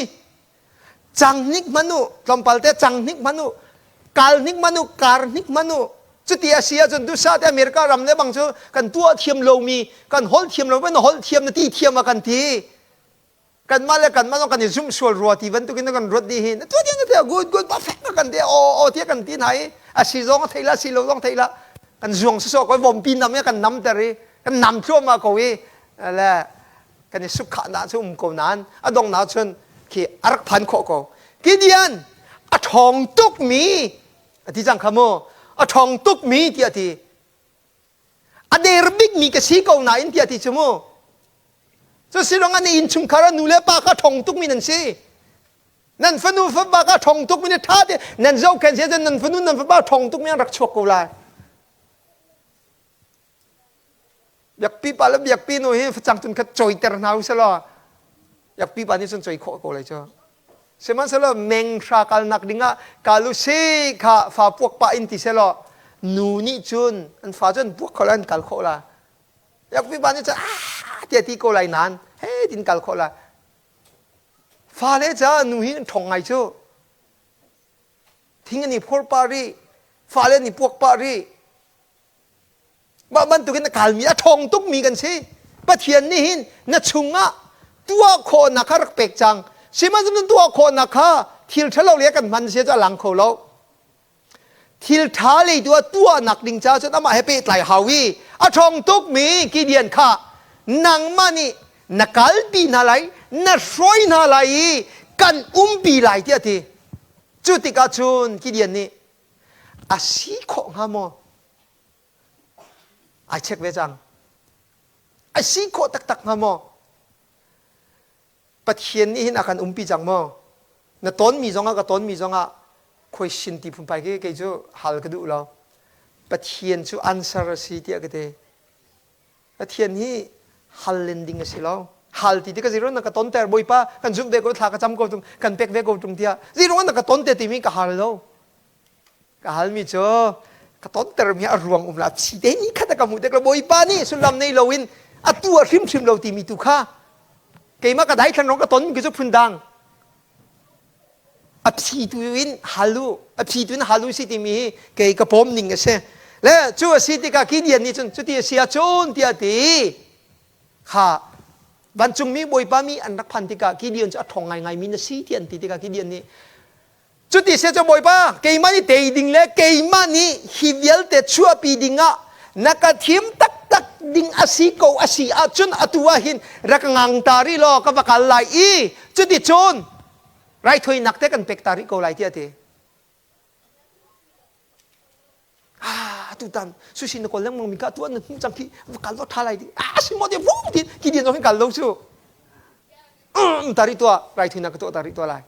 Cang hnik hmanh u, tlawmpal te cang hnik hmanh u, kal hnik hmanh u, kar hnik hmanh u. Cuti a si ahcun duhsah te America ram le bang cu kan tuah thiam lomi, kan holh thiam lo, na holh thiam na ti thiam a kan ti. Kanmah le kanmah zong kan i zumh sual rua ti bantukin kan ruat dih hi. Na tuah thiam na thiam, good good perfect kan ti, aw aw tiah kan ti hna i a si zong a theih la, si lo zong theih la. Kan zuang sawsawh ko, vompi nam i kan nam ter i kan nam thluahmah ko i le kan i sukkhahnak cu um ko nain a donghnak cun khi a rak phan khawh ko. Gideon a ṭhawng tukmi a ti cang kha mu a ṭhawng tukmi tiah a ti. A der bikmi ka si ko nain tiah a ti cu mu. Cu si ruangah na innchungkhar ah nu le pa kha ṭhawng tukmi nan si. Nan fanu fapa kha ṭhawng tukmi na ṭha te nan zohkhenh si ahcun nan fanu nan fapa ṭhawng tukmi an rak chuak ko lai. Biakpi pa le biakpi nu hi facang cun khat coiter hna u selaw biakpi pa nih cun coi khawh ko lai cu. Sihmanhsehlaw meng hra kalnak dingah kal u si kha fa puak pah in ti selaw nu nih cun an fa cu an puak kho lai an kal khawh la. Biakpi pa nih cun ah tiah ti ko lai nain he tin kal khawh la. Fale ca nu hi an ṭhawng ngai cu. Thing an i phor pah rih, fale an i puak pah rih. Mah bantukin na kalmi a ṭhawng tukmi kan si. Pathian nih hin na chungah tuah khawhnak kha rak pek cang. Sihmanhsehlaw tuah khawhnak kha thil ṭhalo le kan hman si cu a lang kho lo. Thil ṭha lei tu ah tuahnak ding caah cun amah he pehtlai hau i a ṭhawng tukmi Gideon kha nangmah nih na kalpi hna lai, na hruai hna lai i kan umpi lai tiah a ti. Cu tikah cun Gideon nih a si khawh hnga maw? Ai check ve cang. A si khawh taktak hnga maw? Pathian nih hin a kan umpi cang maw? Na tawnmi zongah ka tawnmi zongah question ti phunphai khi kei cu hal ka duh lo. Pathian cu answer a si tiah ka ti. Pathian hi hal len ding a si lo. Hal ti tikah zeiruang na ka tonter Bawipa kan zumh ve ko thla ka cam ko tung kan pek ve ko tung tiah zeiruang na ka ton te timi ka hal lo. Ka halmi cu ka tontermi a ruang um la chi te ni khat ka hmuh tek lo Bawipa nih sullam nei loin a tu a hrimhrim lo timi tu kha keimah ka daithlan rong ka ton mi cu phundang. A phi tu in hal u, a phi tu in hal u si timi hi kei ka pawm ning a si. Le cu a si tikah Gideon nih cun cuti a si ahcun tiah a ti. Kha vancungmi Bawipa mi an rak phan tikah Gideon cu a ṭhawng ngaingaimi na si ti an ti tikah Gideon nih cuti se cu Bawipa, keimah nih tei ding le keimah nih hi vialte chuahpi dingah na ka thim taktak ding a si ko a si ahcun atu ah hin rak ngang ta rih law ka va kal lai i cuti cun raithawinak te kan pek ta rih ko lai tiah a ti. Ah, tutan sushi na kawl lengmang mi ka tu an hmu cang khi va kal lo tha lai di. Ah, si mo ti vung ti ki dian zong hin kal lo cu. Tari tua raithawinak ka tuah tari tua lai.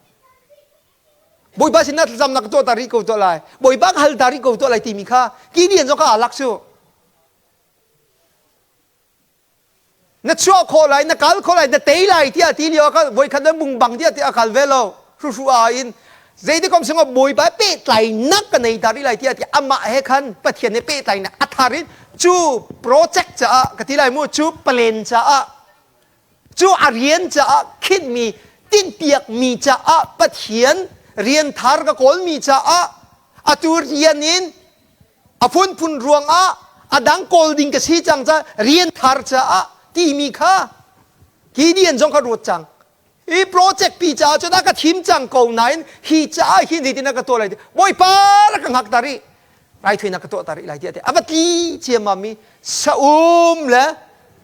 Bawipa sinah thlacamnak ka tuah ta rih ko tuah lai. Bawipa ka hal ta rih ko tuah lai timi kha Gideon zong kha aa lak cu. Na chuah khawh lai, na kal khawh lai, na tei lai tiah ti lio ah khan voikhat le bungbang tiah ti a kal ve lo. Hruhru a in zeitik om singaw Bawipa pehtlainak ka nei ta rih lai tiah ti amah he khan Pathian he pehtlainak a thar in cu project caah ka ti lai mu, cu plan caah, cu a rian caah khinhmi tinhpiakmi caah Pathian rian thar ka kawlmi caah atu rian in a phunphun ruangah a dang kawl ding ka si cang ca rian thar caah timi kha Gideon zong kha ruat cang. Hi project pi caah cun a ka thim cang ko nain hi caah hin hitin a ka tuah lai. Bawipa rak ka hngak ta rih, raithuinak ka tuah ta rih lai tiah a va tli ciammam i saum le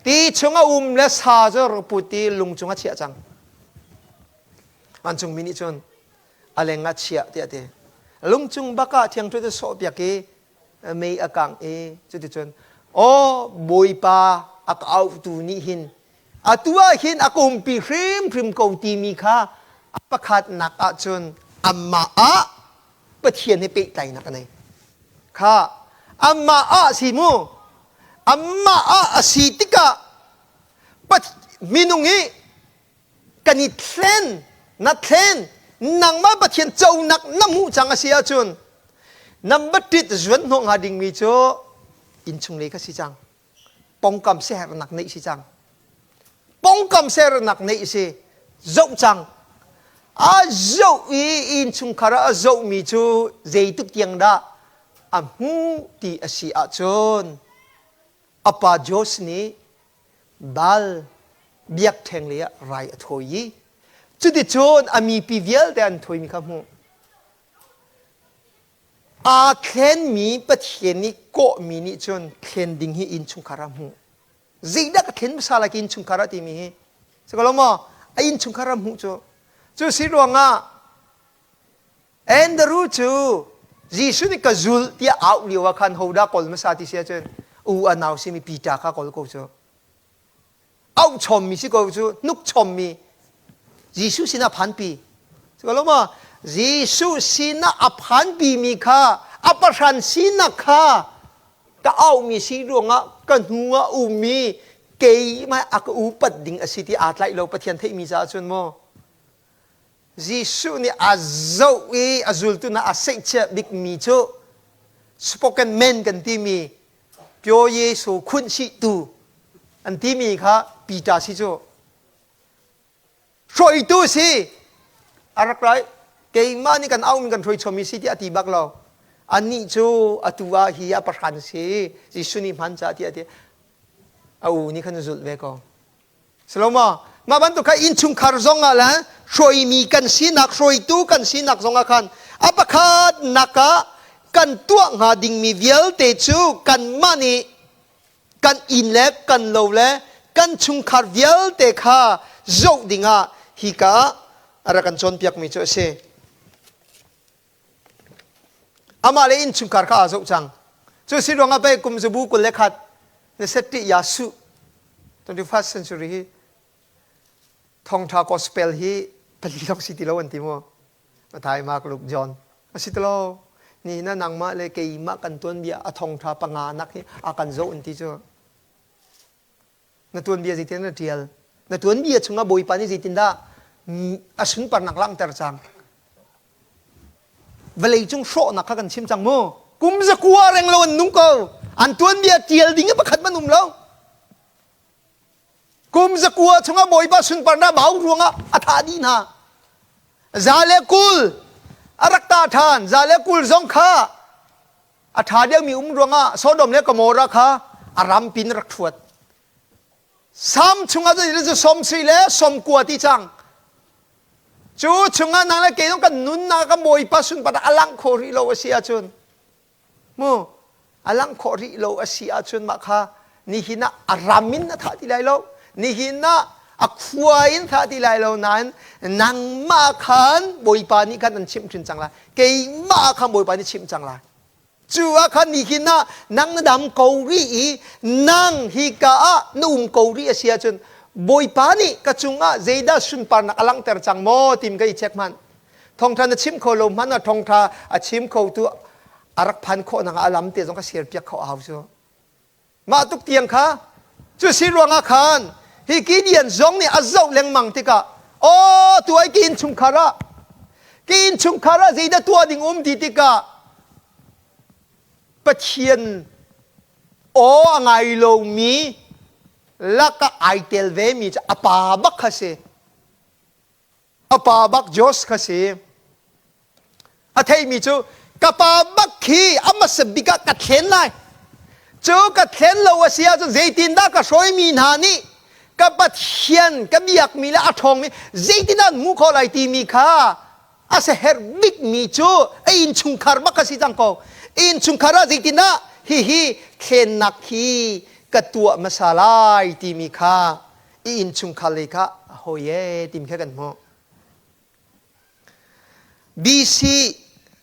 ti chung a um le sa cu rak put i lung cung a chiah cang. Vancungmi nih cun a leng ah chiah tiah ti. Lung cung bak ah thiangṭhu cu sawh piak i mei a kang i cuticun, aw Bawipa a ka auhtu nih hin atu ah hin a ka umpi hrimhrim ko timi kha a pakhatnak ahcun amah ah Pathian he pehtlaihnak a nei. Kha amah ah si mu. Amah ah a si tikah minung hi kan i thlen, na thlen, nangmah Pathian conak na hmuh cang a si ahcun number tit zuan hnawh hnga dingmi cu innchung lei kha si cang. Pongkam siaherhnak neih si cang. Pongkam siaherhnak neih si zoh cang. A zoh i innchungkhar ah a zohmi cu zeituk tiang dah a hmu ti a si ahcun a pa Josh nih Baal biakṭheng lei ah rai a thawi i cuticun a mipi vialte an thawimi kha hmuh. Aa thlenmi Pathian nih kawhmi nih cun thlen ding hi innchungkhar ah hmuh. Zeidah ka thlen hmasa lai ka innchungkhar ah timi hi. Si ko lo maw? A innchungkhar ah hmuh cu. Cu si ruangah Andrew cu Jesuh nih ka zul tiah auh lio ah khan hodah kawl hmasa ti si ahcun u a nau simi Peter kha kawl ko cu. Auh chommi si ko cu, hnuk chommi Jesuh sinah phanpi. Cu lo maw? Jesuh sinah a phanpi mi kha a pahran sinak kha ka auhmi si ruangah ka hnu ah ummi keimah a ka upat ding a si ti aa tlaih lo Pathian theihmi caah cun maw Jesuh nih a zoh i a zultu hna a seihchiah bikmi cu spoken man kan timi Pyo Jesuh khunh tu an timi kha Peter si cu. Hruaitu si a rak rai. Keimah nih kan aumi kan hruai chomi si tiah a ti bak lo. Anih cu atu ah hi a pahran si. Jesuh nih hman caah tiah a ti. A u nih khan a zulh ve ko. Salomo, mah bantuk kha innchungkhar zong ah le hruaimi kan sinak, hruaitu kan sinak zong ah khan a pakhatnak ah kan tuah hnga dingmi vialte cu kanmah nih kan inn le kan lo le kan chungkhar vialte kha zoh dingah hika ah a rak kan cawnpiakmi cu a si. Amah le innchungkhar kha aa zoh cang. Cu si ruangah pei kum zabu 21 na set yasu 21st century hi thawngtha gospel hi pali lawng si ti lo an ti mu. Mathai, Mark, Luke, John. A si ti lo. Ni na nangmah le keimah kan tuanbia a thawngtha panga nak hi a kan zoh an ti cu. Na tuanbia zeitin na ṭial? Na tuanbia chungah Bawipa nih zeitindah a sunparnak langhter cang? Vawlei cung hrawhnak kha kan chim cang mu. Kum 900 reng lo an nung ko. An tuanbia ṭial ding i pakhat man um lo. Kum 900 chungah Bawipa sunparnak bau ruangah a thah dih hna. 120. A rak tah ṭhan. 120 zong kha a ṭha deuhmi um ruangah Sodom le Gomorrah kha a rampi in rak ṭhuat. Sam chungah cu 70 le 90 ti cang. Cu chungah nang le kei zong kan nunnak kan Bawipa sunparnak a langh khawh rih lo a si ahcun mu a langh khawh rih lo a si ahcun mah kha nihin ah a ram in a thah ti lai lo, nihin ah a khua in thah ti lai lo, nain nangmah khan Bawipa nih khan an chimh hrin cang lai, keimah khan Bawipa nih chimh cang lai. Cu ah khan nihin ah nang na dam ko rih i nang hika ah na um ko rih a si ahcun Bawipa nih ka cungah zeidah sunparnak a langhter cang maw tim ka i check hmanh. Thawngṭha na chim kho lo hmanh ah thawngṭha a chim khotu a rak phan khawh nak ah a lam te zong ka share piak kho a hau cu. Mah tuk tiang kha cu si ruangah khan hi Gideon zong nih a zoh lengmang tikah, aw, tu ai ki innchungkhar ah, ki innchungkhar ah zeidah tuah ding um ti tikah Pathian aw a ngai lomi lakah ai tel ve mi cu a pa bak kha si. A pa bak Josh kha si. A theimi cu ka pa bak khi a hmasa bik ah ka thlen lai. Cu ka thlen lo a si ahcun zeitindah ka hruaimi hna nih ka Pathian ka biakmi le a ṭhawngmi zeitindah an hmuh khawh lai timi kha a siaherh bikmi cu a innchungkhar bak kha si cang ko. Innchungkhar ah zeitindah hihi thlennak hi ka tuah hmasa lai timi kha i innchungkhar lei kha hawi e timi kha kan hmuh. BC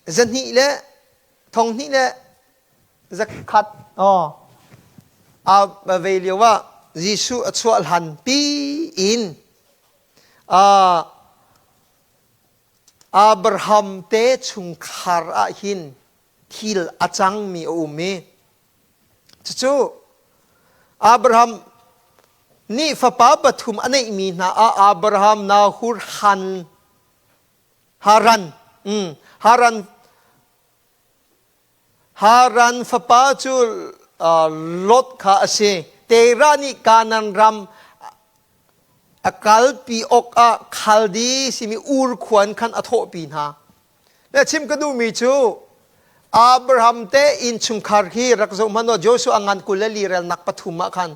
1201 oh a ve lio ah Jesuh a chuah hlan pi in Abraham te chungkhar ah hin thil a cangmi a um i cucu Abraham nih fapa pathum a neihmi hna ah Abraham, Nahor, Han, Haran, Haran, Haran fapa cu Lot kha a si. Terah nih Kanaan ram a kalpi awkah Khaldi simi Ur khua in khan a thawhpi hna. Le chim ka duhmi cu Abraham te innchungkhar hi rak zoh hmanh u. Joshua ngan 24 relnak pathum ah khan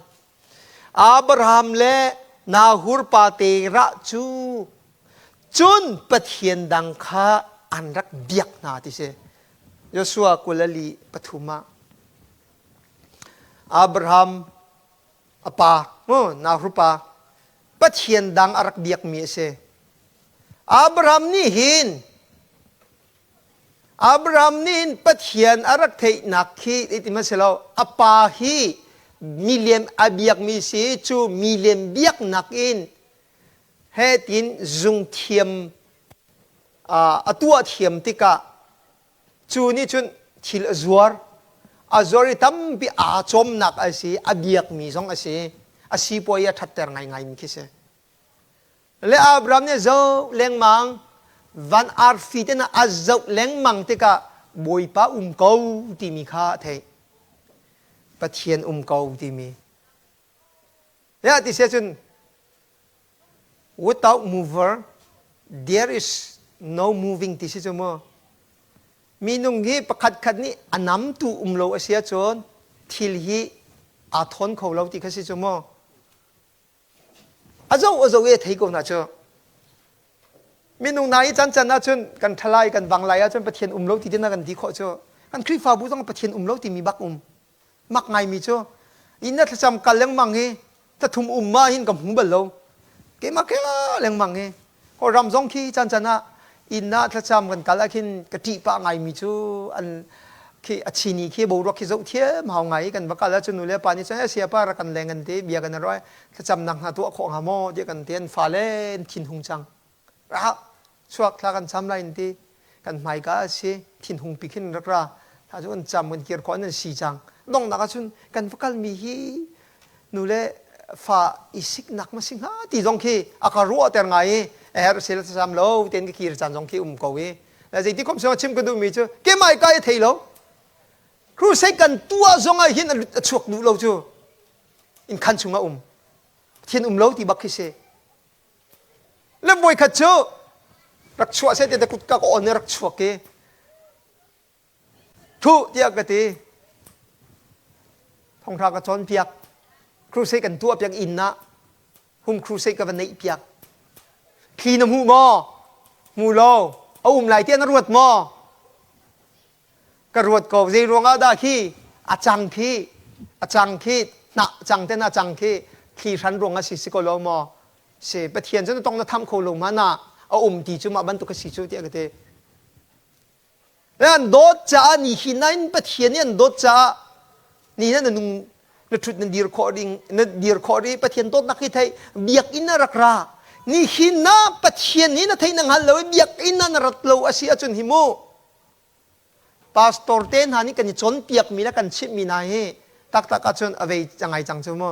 Abraham le Nahur pa Terah cu cun pathian dang kha an rak biak hna ti si. Joshua 23 ah Abraham a pa Nahur pa pathian dang a rak biakmi a si. Abraham nih hin Abraham nih hin Pathian a rak theihnak khi ti ma si lo, a pa hi milem a biakmi si. Cu milem biaknak in he tin zungthiam a tuah thiam tikah cu nih cun thil a zuar, a zuar i tampi aa cawmnak a si, a biakmi zong a si, a sipuai a ṭhatter ngaingai mi khi si. Le Abraham nih zoh lengmang, van arfi te na a zoh lengmang tikah Bawipa um ko timi kha a theih. Pathian um ko timi. Ya ti sia cun without mover there is no moving ti si cu mu. Minung hi pakhat khat nih a namtu um lo a si ahcun thil hi aa thawn kho lo ti kha si cu mu. A zo a zo i a thei ko hna cu. Minung hna i can can ahcun kan ṭhalai kan vang lai ahcun Pathian um lo ti tin kan ti khawh cu. Kan Khrihfabu zong Pathian um lo timi bak um. Mak ngaimi cu inn na thlacam kal lengmang hi thlathum um ma hin ka hmu bal lo. Keimah ke lengmang hi. Ko ram zong khi can can ah inn ah thlacam kan kal ah khin ka ṭih pah ngaimi cu an khi a chini khi boruak khi zoh thiam hau ngai. Kan va kal ahcun nu le pa nih cun sia pa rak kan leng an ti, bia kan roi thlacamnak hna tuah khawh hnga maw tiah kan ti. An fale an thinhung cang, ra chuak, thla kan cam lai an ti. Kan hmaika a si, thinhung pi khin rak ra, thla cu kan cam, kan kir khawh an si cang. Donghnak ahcun kan va kalmi hi nu le fa i siknak ma si hnga ti zong khi a ka ruahter ngai i a herh sel sam lo ten ka kir caan zong khi um ko i zeiti kom song chim ka duhmi cu kemai ka i thei lo. Crusade kan tuah zong ah hin a chuak duh lo cu in khan chungah um thin um lo ti bak khi si. Le voikhat cu Rak chuah seh te kut ka ka on i rak chuak i Thuh tiah ka ti. Thongtha ka cawnpiak. Crusade kan tuahpiak inn ah hum crusade ka va neihpiak. Thli na hmu maw? Hmu lo. A um lai tiah na ruat maw? Ka ruat ko. Zei ruangah dah khi a cang khi a cang khi hnah cang ten a cang khi thli hran ruang a si si ko lo maw? Si Pathian cu na tong na tham kho lo ma na a um ti cu mah bantuk a si cu tiah ka ti. An dawt caah ni hi nain Pathian nih an dawt caah ni na nung na ṭhut na dir khawh ding na dir khawh ri Pathian dawtnak hi thei biakinn na rak ra ni hi na Pathian hi na thei na hngal lo i biakinn na rat lo a si ahcun hi mu pastor te hna nih kan i cawnpiak mi le kan chimh mi hna hi taktak ahcun a vei ngai cang cu mu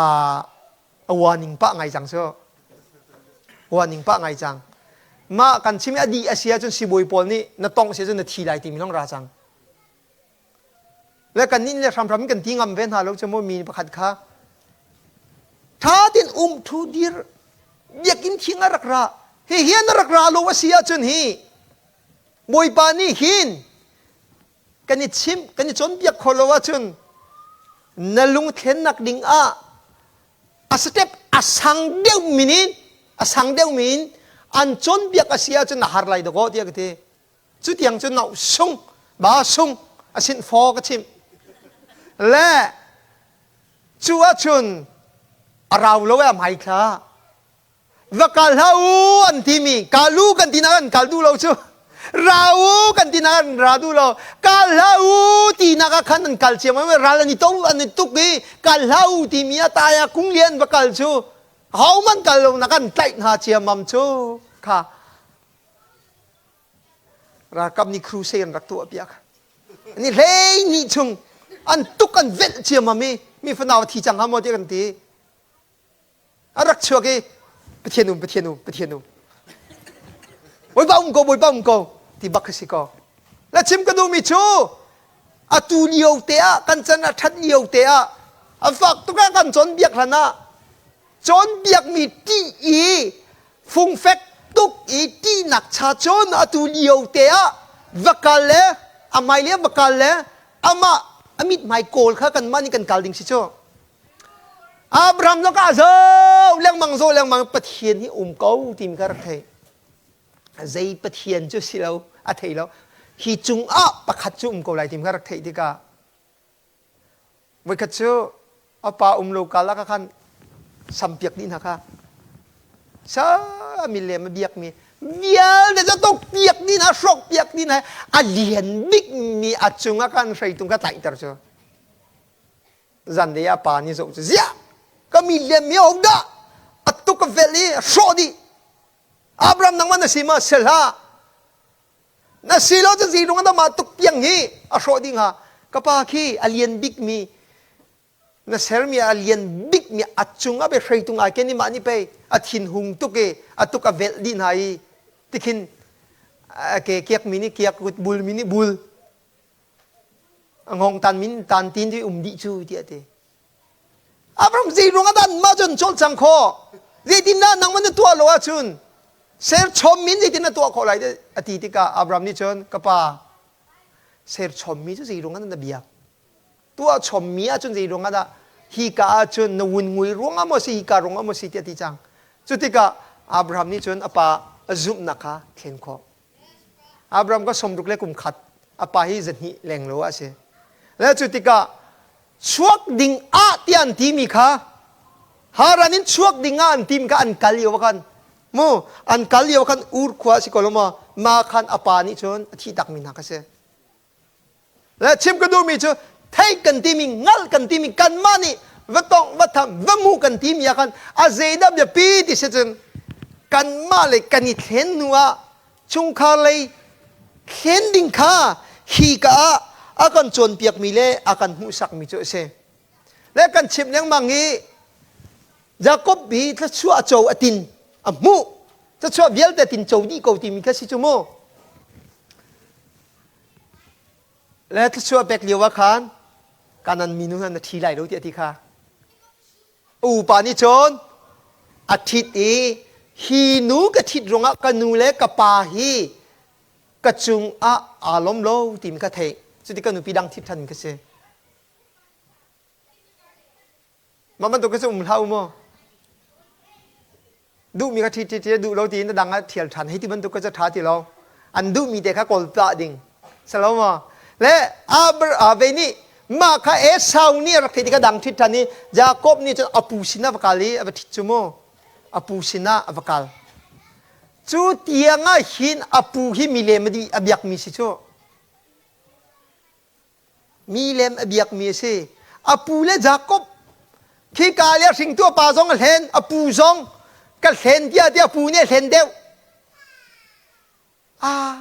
a warning pah ngai cang cu warning pah ngai cang mah kan chim i a dih a si ahcun sibawi pawl nih na tongh si ahcun na thi lai timi lawng ra cang le kan nih le hramhram kan ti ngam ve hna lo cu mu mi pakhat kha tha tin um thu dir biakinn thing a rak ra hi hian a rak ra lo a si ahcun hi bawipa nih hin kan i chimh kan i cawnpiak khawh lo ahcun na lungthlennak ding ah a step a sang deuh min in a sang deuh min an cawnpiak a si ahcun na har lai dakaw tiah ka ti cu tiang cu nau sung ba sung a sin fo ka chimh le cu ahcun a rau lo e a hmai thla Va kal hlah u an timi kal u kan ti nak an kal duh lo cu ra u kan ti nak an ra duh lo kal hlah u ti nak ah khan an kal ciam ral an i to an i tuk i kal hlah u timi a tai ah kung lian va kal cu ho man kal lo nak an tlaih hna ciammam cu kha ralkap nih crusade an rak tuah piak ni hlei ni chung an tuk an velh ciammam i mi fanau thi cang ha maw ti kan ti A rak chuak i Pathian um, Pathian um, Pathian um. Bawipa um ko, Bawipa um ko ti bak si ko. Na chim ka duhmi cu atu lio te ah kan chan a ṭhat lio te ah a fak tuk ah kan cawnbiak hlan ah cawnbiakmi ṭih i fungfek tuk i ṭihnak cha cun atu lio te ah va kal le a hmai le va kal le amah a mithmai kawl kha kanmah nih kan kal ding si cu. Abraham zong ka zo lengmang zo lengmang Pathian hi um ko timi kha rak thei. Zei Pathian cu si lo a thei lo. Hi cungah pakhat cu um ko lai timi kha rak theih tikah voikhat cu a pa um lo kalak ah khan sampiak dih hna kha sa milem a biakmi vialte cu tuk piak dih hna hrawk piak dih hna a lian bikmi a cungah khan hreitung kha tlaihter cu Zanlei ah pa nih zoh cu ziah ka mi lian mi ho dah a tuk a velh i a hrawh dih Abraham nangmah na si ma sel hlah na si lo cu zilung ah mah tuk piang hi a hrawh dih hnga ka pa khi a lian bik mi na sermi a lian bik mi a cung ah be hreitung ai ken i mah nih pei a thin hung tuk i a tuk a velh dih hna i tikhin ke kiak mi nih kiak bul mi nih bul A ngong tan min tan tin ti um dih cu tiah ti. Abraham zei ruang ah dah mah cun cawlcang khawh? Zeitindah nangmah na tuah lo ahcun serchom min zeitin na tuah khawh lai a ti tikah Abraham nih cun ka pa serchom mi cu zei ruang ah na biak? Tuah chom mi ahcun zei ruang ah dah hi ka ahcun na wun ngui ruang ah maw si hi ka ruang ah maw si tiah ti cang. Cu tikah Abraham nih cun a pa a zumhnak kha thlen khawh. Abraham ka 60 le kum khat a pa hi zahnih leng lo a si. Le cu tikah chuak ding ah tiah an timi kha Haran in chuak ding ah an tim kha an kal lio khan mu an kal lio khan Ur khua si ko lo maw ma khan a pa nih cun a thi tak mi hna kha si. Le chim ka duhmi cu theih kan timi ngalh kan timi kanmah nih va tongh va tham va mu kan timi ah khan a zeidah biapi ti si cun kanmah le kan i thlen hnu ah chungkhar lei thlen ding kha hi ka ah a kan cawnpiakmi le a kan hmuhsakmi cu a si. Le kan chimh lengmang i Jakob hi thluachuah a co a tin a hmuh thluachuah vialte tin co dih ko timi kha si cu mu. Le thluachuah pek lio ah khan Kanan minu hna na ṭhi lai lo tiah a ti kha. Upa nih cun a ṭhit i Hi nu ka ṭhit ruangah ka nu le ka pa hi ka cungah aa lawm lo timi ka theih. Cuti ka nupi dang ṭhit ṭhan ka si. Mah bantuk khi cu um hlah u mu. Duhmi kha ṭhi ṭhi ṭhi duh lo tiin na dang ah ṭhial ṭhan hei ti bantuk kha cu ṭha ti lo. An duhmi te kha kawl pah ding. Si lo maw? Le Abe nih mah kha Esau nih a rak theih tikah dang ṭhit ṭhan i Jakob nih cun a pu sinah va kal i a va ṭhit cu mu. A pu sinah a va kal. Cu tiangah hin a pu hi milem a biakmi si cu. Milem a biakmi a si. A pu le Jakob khika le a hringtu a pa zong a hlen, a pu zong ka hlen tiah tiah a pu nih a hlen deuh. Ah,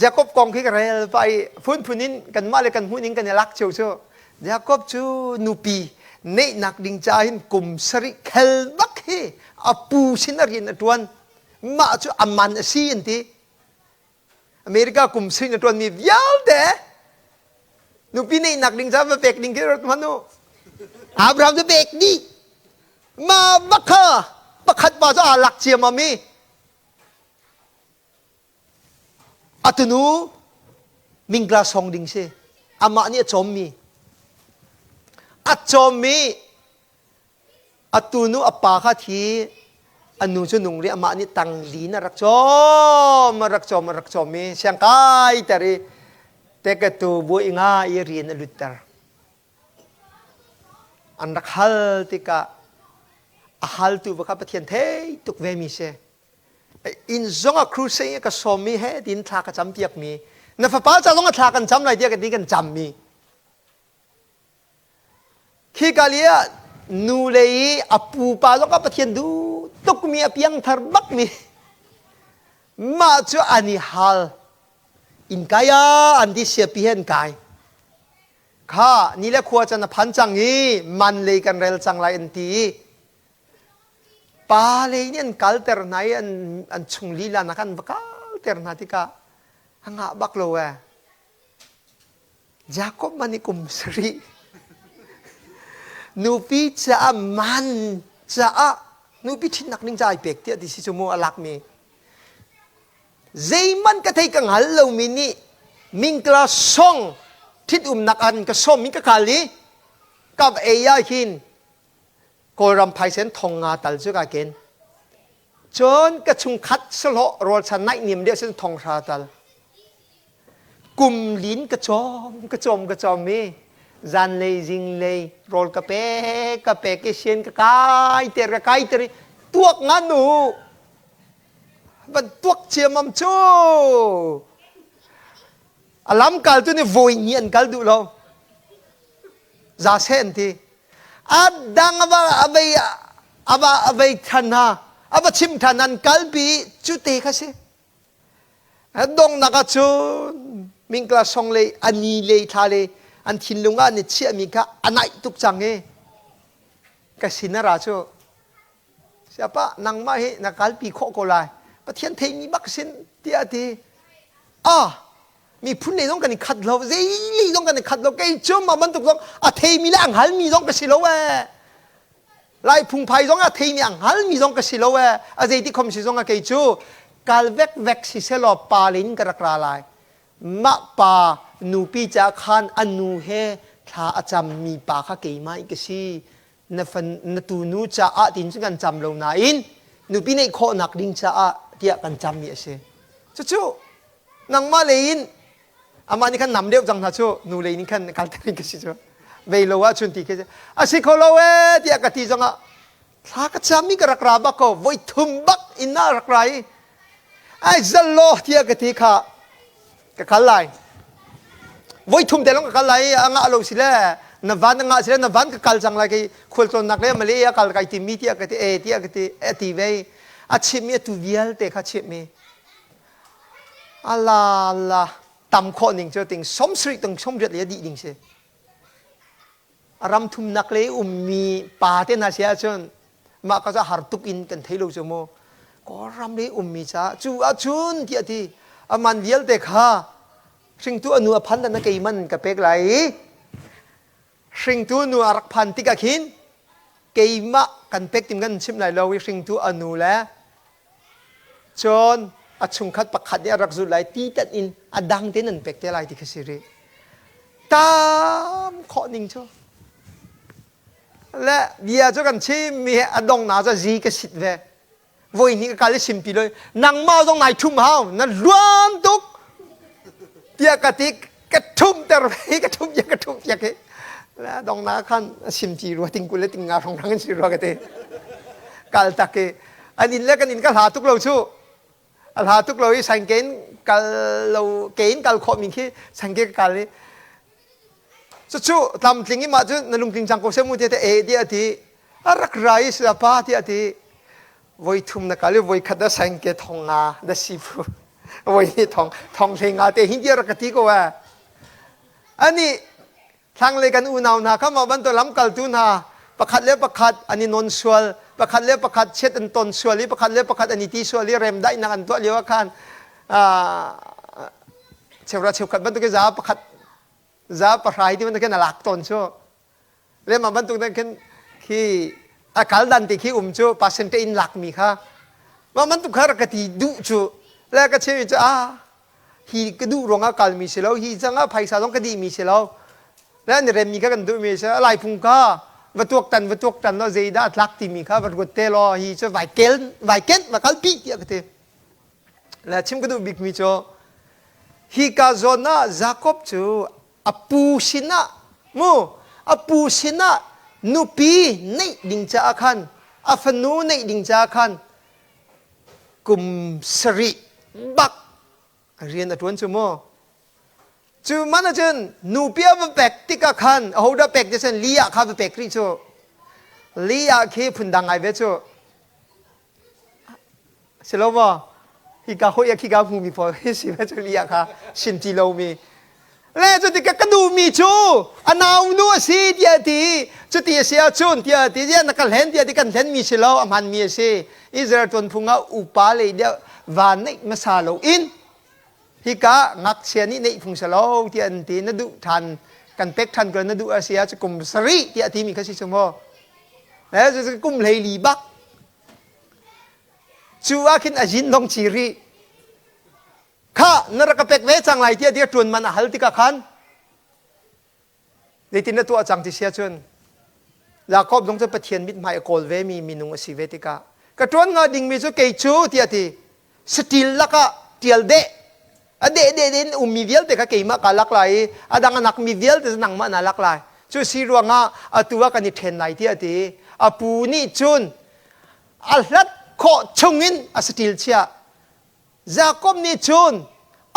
Jakob kong khi ka rel pah i phunphun in kanmah le kan hmuh ning kan i lak cio cu. Jakob cu nupi neihnak ding ca hin kum sarih khel bak hi a pu sin a rian a ṭuan. Mah cu a man a si an ti. America kum sing a ṭuanmi vialte nupi neihnak ding ca va pek ding khi rat hmanh u. Abraham cu pek dih. Ma bak kha pakhat pa cu aa lak ciammam i a tunu mingla song ding si. Amah nih a cawmmi. A cawmmi A tunu a pa kha thi a nu cu nung rih amah nih tangli in a rak cawm a rak cawm a rak cawm i siangkai ter i tekatu buai nga i rian a lutter. An rak hal tikah a haltu va kha Pathian thei tuk ve mi si. Inn zong ah crusade ka sawm mi he tin thla ka cam piak mi na fapa ca zong ah thla kan cam lai tiah ka ti kan cam mi Khika li ah nu le i a pupa zong kha Pathian duh tukmi a piangthar bakmi mah cu an i hal. Inn kai ah an ti siapi he an kai. Kha ni le khua can a phan cang i man lei kan rel cang lai an ti i pa lei nih an kalter hna i an chung lila nak an va kalter hna tikah a ngah bak lo ee. Jakob man i kum sarih nupi caah man caah nupi ṭhitnak ding caah ai pek tiah ti si cu mu a lakmi zeihmanh ka thei ka hngal lomi nih mingkla song ṭhit umnak an ka sawm i ka kal i ka va ei ah hin Kawlram phaisen thong nga tal cu ka ken cun ka chungkhat sahlawh rawlchan naih niam deuh sin thong hra tal Kum lin ka cawm, ka cawm, ka cawm i zanlei zinglei rawl ka pek, ka pek i sian ka kai ter, ka kai ter i tuak ngan u. Van tuak ciamam cu. A lamkal tu nih voi ni an kal duh lo. Za seh an ti. A dang ava avei ava avei than ha ava chim than an kalpi cu te kha si. Donghnak ah cun mingkla song le a ni le thla le an thinlung ah an i chiahmi kha a naih tuk cang i ka sin a ra cu siapa nangmah hi na kalpi khawh ko lai Pathian theimi bak sin tiah a ti ah miphun lei zong kan i khat lo zei lei zong kan i khat lo kei cu mah bantuk zong a theimi le a hngalmi zong ka si lo ee Lai phungphai zong a theimi a hngalmi zong ka si lo ee. A zeiti khom si zong ah kei cu kal vekvek si selaw pa in ka rak ra lai. Mah pa nupi ca khan a nu he thla a cammi pa kha keimah i ka si. Na fan na tunu caah tin cun kan cam lo nain nupi neih khawhnak ding caah tiah kan cammi a si. Cucu nangmah lei in amah nih khan nam deuh cang hna cu nu lei nih khan kalter in ka si cu vei lo ahcun ti khi a si kho lo ee tiah ka ti zongah thla ka cam i ka rak ra bak ko voi thum bak in ah rak ra i ai zal law tiah ka ti kha ka kal lai voi thum te long ka kal lai a ngah lo si le na van a ngah si le na van ka kal cang lai kei khualtlawnnak le Malay a kal kai timi tiah ka ti e tiah ka ti e ti ve a chimmi atu vialte kha chimmi Ala la tam khawh ning cu ting 70 tung 80 le dih ding si. Ram thumnak le ummi pa te hna si ahcun mah ka cu har tuk in kan thei lo cu mu. Kawlram le ummi ca cu ahcun tiah ti aman vialte kha hringtu anu a phan na kei man ka pek lai i hringtu nu a rak phan tikah khin Keimah kan pek tim kan chimh lai lo i hringtu a nu le cun a chungkhat pakhat nih a rak zulh lai ti tan in a dang tein an pek te lai ti kha si rih. Tam khawh ning cu. Le bia cu kan chim mi he a dong na cu zi ka sit ve. Voi hnih ka kal i simpi loi nangmah zong nai ṭhum hau na luan tuk tiah ka ti ka ṭhum ter ve ka ṭhum piak ka ṭhum piak hi la dong na khan simci rua ting 20 le ting nga hrawng in si rua ka ti kal tak i an inn le kan inn ka hla tuk lo chu a hla tuk lo i sangke in kal lo ke in kal khawh mi khi sangke ka kal i cucu tlamtling i mah cu na lungtling cang ko se mu tiah e tiah a ti a rak ra i pa tiah a ti voi thum na kal i voi khat da sangke thong nga da si phu voi ni thong thong hlei nga te hin tiah rak ka ti ko e ani thlanglei kan unau hna kha mah bantuk lamkaltu hna pakhat le pakhat an i non sual pakhat le pakhat chiat an ton sual i pakhat le pakhat an i ti sual i remdaihnak an tuah lio ah khan cheura cheukhat bantuk za pakhat za pahrai ti bantuk khin a lak tawn cu le mah bantuk nan khin khi a kal dan ti khi um cu percentage in lak mi kha mah bantuk kha rak ka ti duh cu le ka chim cu ah hi ka duh ruangah kalmi si lo hi cangah phaisa zong ka dihmi si lo le an remmi kha kan duhmi si lai phung kha va tuaktan va tuaktan lo zeidah a tlak timi kha va ruat te law hi cu vai kel vai ken va kalpi tiah ka ti le chim ka duh bikmi cu hi ka zawn ah Jakob cu a pu sinah mu a pu sinah nupi neih ding caah khan a fanu neih ding caah khan kum sarih bak rian a ṭuan cu mu. Cu man ahcun nupi a va pek tikah khan ahodah pek ti sen Leah kha va pek rih cu. Leah khi phundang ngai ve cu. Si lo maw? Hika hoi a khika hmumi pawl hi si ve cu Leah kha sin ti lomi. Le cuti ka duhmi cu a naunu a si tiah a ti. Cuti a si ahcun tiah a ti. Ziah na ka hlen tiah ti kan hlenmi si lo a hmanmi a si. Israel tuanphung ah upa lei deuh va neih hmasa lo in hika ngakchia nih neih phung si lo tiah an ti. Na duh ṭhan kan pek ṭhan ko na duh a si ahcun kum sarih tiah a timi kha si cu maw? Le kum 14 bak. Cu ah khin a zin dong ci rih. Kha na rak ka pek ve cang lai tiah dir ṭuan man a hal tikah khan zeitin na tuah cang ti sia cun Jakob zong cu Pathian mithmai a kawl ve mi minung a si ve tikah ka ṭuan hnga dingmi cu kei cu tiah ti saṭil lakah ṭial deh a deh deh in ummi vialte kha keimah kaa lak lai i a dang a nakmi vialte cu nangmah naa lak lai cu si ruangah atu ah kan i ṭhen lai tiah a ti a pu nih cun a hlat khawh chungin a saṭil chiah Jakob nih cun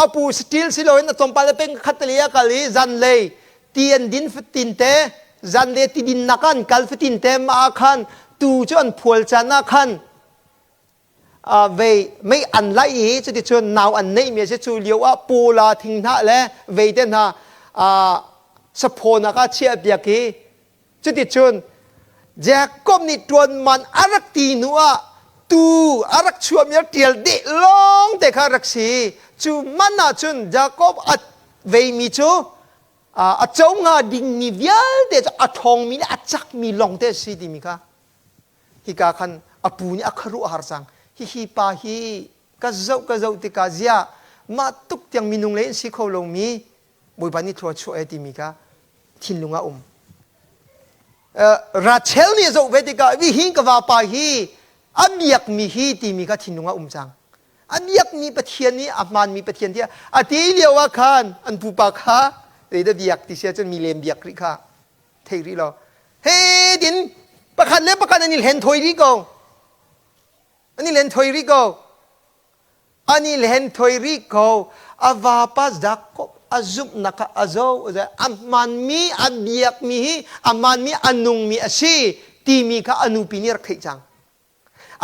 a pu saṭil si loin a tlawmpal a peng khat le a kal i zanlei ti an din fatin te zanlei ti dinnak ah an kal fatin te mah ah khan tuu cu an phual caan ah khan vei mei an laih i cuticun nau an neihmi a si cu lio ah pawla thinghnah le vei te hna saphaw ah chiah piak i Cuticun Jakob nih ṭuanman a rak ti hnu ah tuu a rak chuahmi a ṭial dih lawng te kha a rak si. Cu man ahcun Jakob a veimi cu a co hnga dingmi vialte cu a ṭhawngmi le a cakmi lawng te a si timi kha hika khan a pu nih a khuaruah a har cang. Hihi pa hi ka zoh ka zoh tikah ziah mah tuk tiang minung lei in si kho lomi Bawipa nih thlua chuah e timi kha thinlung ah um. Rachel nih a zoh ve tikah hi ka vapa hi a biakmi hi timi kha thinlung ah um cang. A biakmi Pathian nih a hmaanmi Pathian tiah a ti lio ah khan an pupa kha zeidah biak ti si ahcun milem biak rih kha thei rih lo. He din pakhat le pakhat an i hlen thawi rih ko. An i len thawi rih ko. An i len thoi rih ko. A vapa Jakob a zumhnak kha a zo. A hmanmi, a biakmi hi a hmanmi, a nungmi a si timi kha a nupi nih a rak theih cang.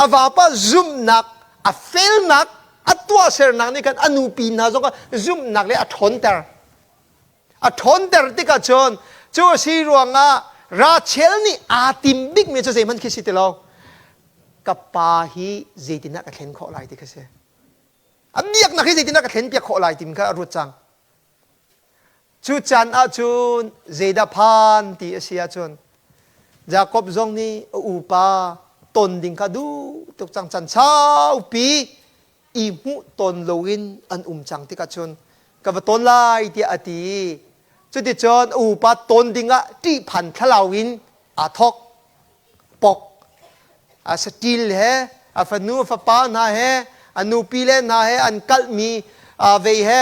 A vapa zumhnak, a felnak, a tuahsernak nih khan a nupi hna zong kha zumhnak le a ṭhawnter. A ṭhawnter tikah cun cu a si ruangah Rachel nih aa tim bikmi cu zeihmanh khi si ti lo. Ka pa hi zeitindah ka thlen khawh lai ti kha si. A biaknak hi zeitindah ka thlen piak khawh lai timi kha a ruat cang. Cu caan ahcun zeidah phan ti a si ahcun. Jakob zong nih a upa ton ding kha duh tuk cang chan saupi i hmuh ton loin an um cang tikah cun ka va ton lai tiah a ti. Cuticun a upa ton dingah ṭihphan thlalau in aa thawk. Pok a saṭil he a fanu a fapa hna he a nupi le hna he an kalhmi vei he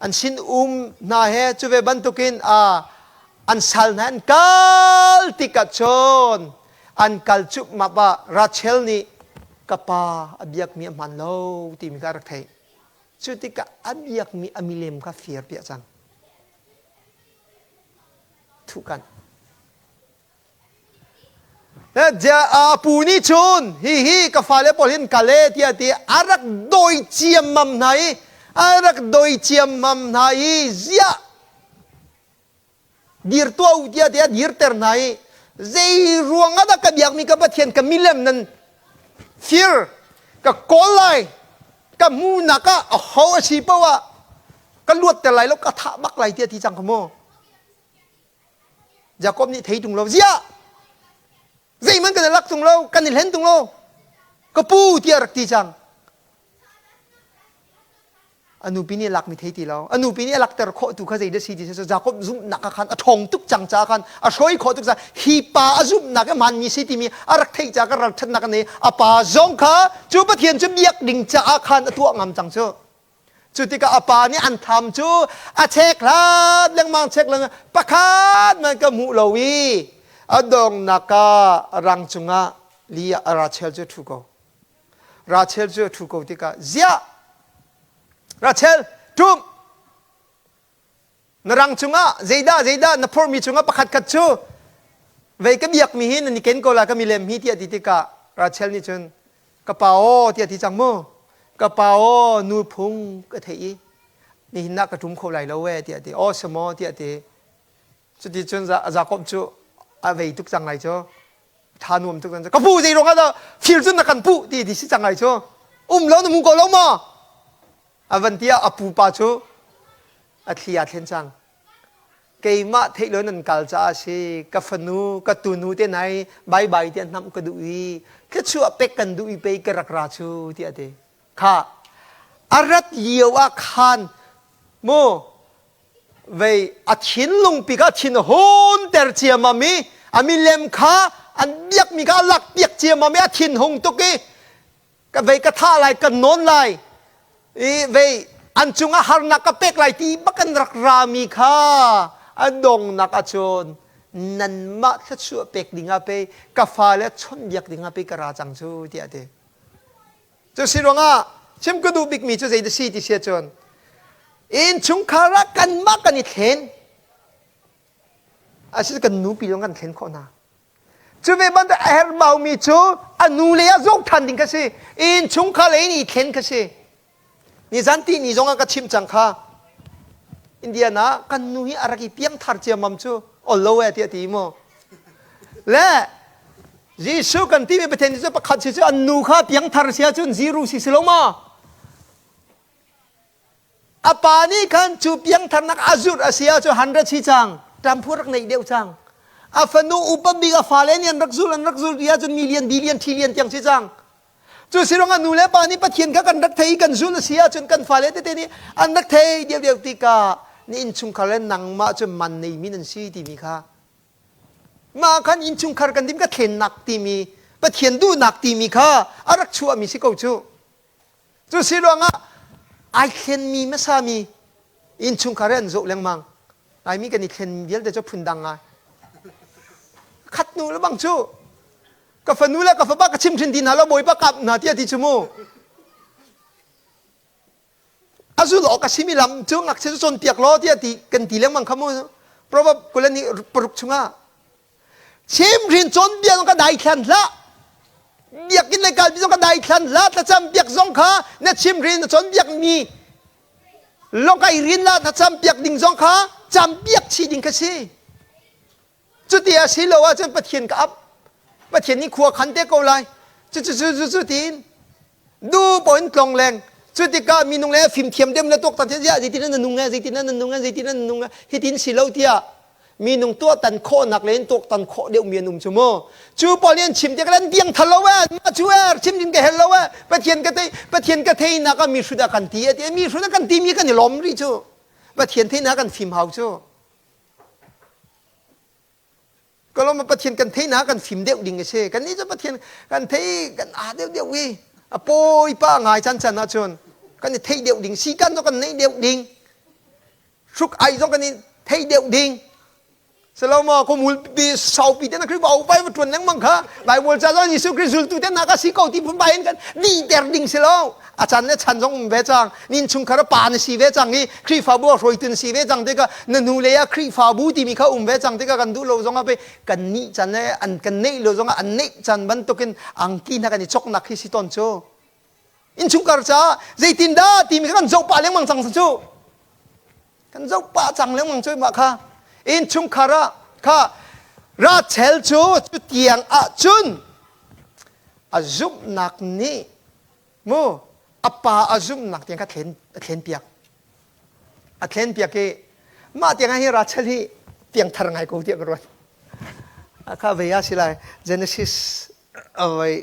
an sin um hna he cu ve bantukin an sal hna an kal tikah cun an kal cupmap ah Rachel nih ka pa a biakmi a hmaan lo timi kha a rak theih. Cu tikah a biakmi a milem kha fir piah cang. Thuhkanh. A pu nih cun hihi ka fale pawl hin kal e tiah ti a rak dawi ciammam hna i a rak dawi ciammam hna i ziah dir tuah u tiah tiah dirter hna i zei ruang ah dah ka biakmi ka Pathian ka milem nan fir ka kawl lai ka hmuhnak ah a ho a si paoh ah ka luatter lai lo ka thah bak lai tiah ti cang kha mu Jakob nih thei tung lo ziah zeihmanh kan i lak tung lo kan i hlen tung lo ka pu tiah rak ti cang a nupi nih a lakmi thei ti lo a nupi nih a lakter khawh tu kha zeidah si ti cu Jakob zumhnak ah khan a ṭhawng tuk cang caah khan a hruai khawh tuk caah hi pa a zumhnak a hmaanmi si timi a rak theih caah ka ralṭhatnak a nei a pa zong kha cu Pathian cu biak ding caah khan a tuah ngam cang cu cu tikah a pa nih an tham cu a chek hlat lengmang chek lengmang pakhat man ka hmuh lo i a dongnak ah rang cungah li ah Rachel cu ṭhu ko Rachel cu a ṭhu ko tikah ziah Rachel ṭum na rang cungah zeidah zeidah na phormi cungah pakhat khat cu vei ka biakmi hi nan i ken ko la ka milem hi tiah ti tikah Rachel nih cun ka pa aw tiah ti cang mu ka pa aw nu phung ka theih i nihin ah ka ṭum kho lai lo e tiah ti aw si maw tiah ti cuti cun Jakob cu a vei tuk cang lai cu tha nuam tuk ka pu zei ruang ah dah fir cun na kan puh ti ti si cang ai cu um lo na mu ko lo maw a van ti ah a pupa cu a thli aa thlen cang keimah theih lo nan kal caah si ka fanu ka tunu te nai bye bye tiah hnamh ka duh i thluachuah pek kan duh i pei ka rak ra cu tiah ti kha a rat lio ah khan mu vei a thinlung pi kha thin a hunter ciammam i a milem kha an biakmi kha a lak piak ciammam i a thin hung tuk i ka vei ka thah lai ka nawn lai i vei an cungah harnak ka pek lai ti bak an rak rami kha a dongnak ahcun nanmah thluachuah pek dingah pei ka fale chawnhbiak dingah pei ka ra cang cu tiah a ti. Cu si ruangah chim ka duh bikmi cu zei si ti si ahcun innchungkhar ah kanmah kan i thlen asi kan nupi lawng kan thlen khawh hna. Cu ve bantuk a herhbaumi cu a nu lei ah zawk ṭhan ding kha si. Innchungkhar lei in i thlen kha si. Nizan ti ni zong ah ka chimh cang kha. Indian ah kan nu hi a rak i piangthar ciammam cu ol lo e tiah ti mu. Le Jesuh kan timi Pathian cu pakhat si cu an nu kha piangthar si ahcun zero si si lo maw? A pa nih khan cu piangtharnak a zurh a si ahcun 100 si cang. Ṭamphu rak neih deuh cang. A fanu upa bik a fale nih an rak zul an rak zul ti ahcun million billion trillion tiang si cang. Cu si ruangah nu le pa nih Pathian kha kan rak thei i kan zul a si ahcun kan fale tete nih an rak thei deuhdeuh tikah na innchungkhar le nangmah cu man neimi nan si timi kha Mah khan innchungkhar kan dim ka thlennak timi Pathian duhnak timi kha a rak chuahmi si ko cu. Cu si ruangah ai thlenmi hmasami innchungkhar he an zoh lengmang. Laimi kan i thlen vialte cu phundang ngai. Khat nu le bang cu ka fanu le ka fapa ka chim hrin ti hna lo bawipa kap hna tiah ti cu mu. A zulh awk a simi lam cu ngakchia cu cawnpiak law tiah ti kan ti lengmang kha mu. Proverb 26 chungah chimhrin cawnbia zong ka daithlan hlah biakinn le kalpi zong ka daithlan hlah thlacam biak zong kha na chimhrin na cawnpiak mi lawng kai rin la thlacam piak ding zong kha cam piak chih ding kha si Cuti a si lo ahcun Pathian ka ap. Pathian nih khua khan te ko lai. Cu cu cu cu cu tiin du po in tlong leng. Cu tikah minung le fimthiam dem le tuaktan thiam ziah zeitin na nung e zeitin na nung e zeitin na nung e hitin si lo tiah. Minung tuahtan khawhnak le in tuaktan khawh deuhmi an um cu mu. Cu pawl nih an chim tikah an biang thal lo eh, mah cu eh, chim ding ka hel lo eh, Pathian ka thei, Pathian ka theinak ah mi hrut ah kan ti a ti. Mi hrut ah kan timi kan i lawm rih cu. Pathian theinak kan fim hau cu. Kalom Pathian kan theihnak kan fim deuh ding a si. Kan nih cu Pathian kan thei kan aa deuh deuh i a pawi pa ngai chan chan ahcun kan i theih deuh ding si kan kan neih deuh ding hruk ai zong kan i theih deuh ding Salomo kumul pi saupi te na Khrihfa upa va tuan lengmang kha Bible ca zong Jesuh Khrih zultu te na ka si ko ti phun bain kan ni ter ding si lo a chan le chan zong um ve cang nin chungkhar pa na si ve cang i Khrihfabu a hruaitu na si ve cang tikah na nu le ah Khrihfabu timi kha um ve cang tikah kan duh lo zong ah pei kan nih can le an kan neih lo zong ah an neih can bantukin angki hna kan i choknak hi si ton cu innchungkhar caah zeitindah timi kha kan zoh pah lengmang cang cu kan zoh pah cang lengmang cu mah kha innchungkhar ah kha Rachel cu cu tiang ah cun a zumhnak nih mu a pa a zumhnak tiang kha thlen a thlen piak a thlen piak i mah tiang ah hi Rachel hi piangthar ngai ko tiah ka ruat kha vei a si lai Genesis avei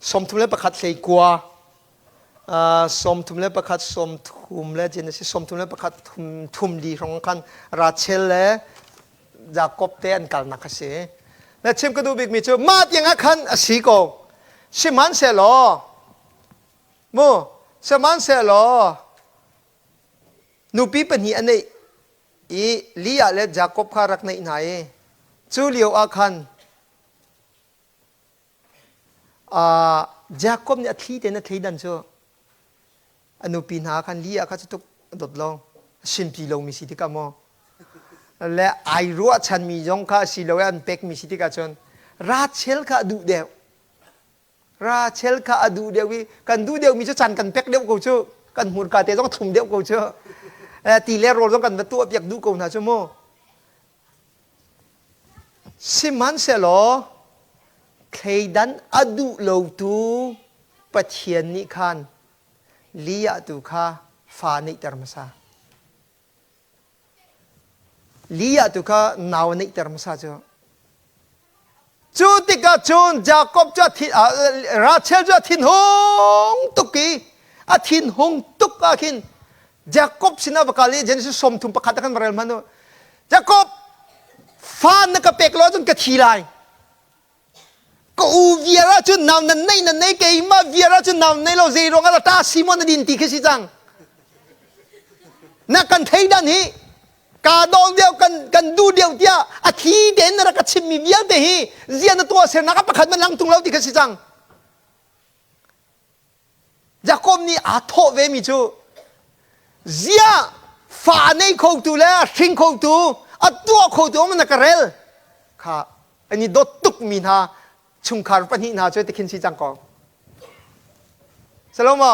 31 hleikua 31 sawmthum le Genesis 31 thum li hrawng khan Rachel le Jakob te an kalnak a si. Na chim ka duh bikmi cu mah tiangah khan a si ko. Sihmanhsehlaw mu sihmanhsehlaw nupi pahnih a neih i Leah le Jakob kha rak neih hna i cu lio ah khan Jakob nih a thli tein a thleidan cu a nupi hna khan Leah kha cu tuk a dawt lo a sinpi lomi si tikah maw le ai ruahchanmi zong kha a si lo i an pekmi si tikah cun Rachel kha a duh deuh Rachel kha a duh deuh i kan duh deuhmi cu chan kan pek deuh ko cu kan hmurka te zong a thlum deuh ko cu ti le rawl zong kan va tuah piak duh ko hna cu mu Sihmanhsehlaw thleidan a duh lotu Pathian nih khan Leah tu kha fa neihter hmasa. Leah tu kha nau a neihter hmasa cu. Cu tikah cun Jakob cu a thin, Rachel cu a thinhung tuk i a thinhung tuk ah khin Jakob sinah va kal i Genesis 31 ah khan va rel hmanh u. Jakob, fa na ka pek lo ahcun ka thi lai. Ka u viar ahcun nau nan nei nan nei keimah viar ahcun nau nei lo zei ruangah ta Simon na din ti khi si cang. Na kan thei dan hi ka dawh deuh kan kan duh deuh tiah a thi tein na rak ka chimmi vialte hi zia na tuah sernak ah pakhat man lang tung lo ti kha si cang. Jakob nih aa thawh vemi cu ziah fa nei khotu le hring khotu a tuah khotu um na ka rel kha an i dawt tukmi hna chungkhar pahnih hna cu tikhin si cang ko. Salomo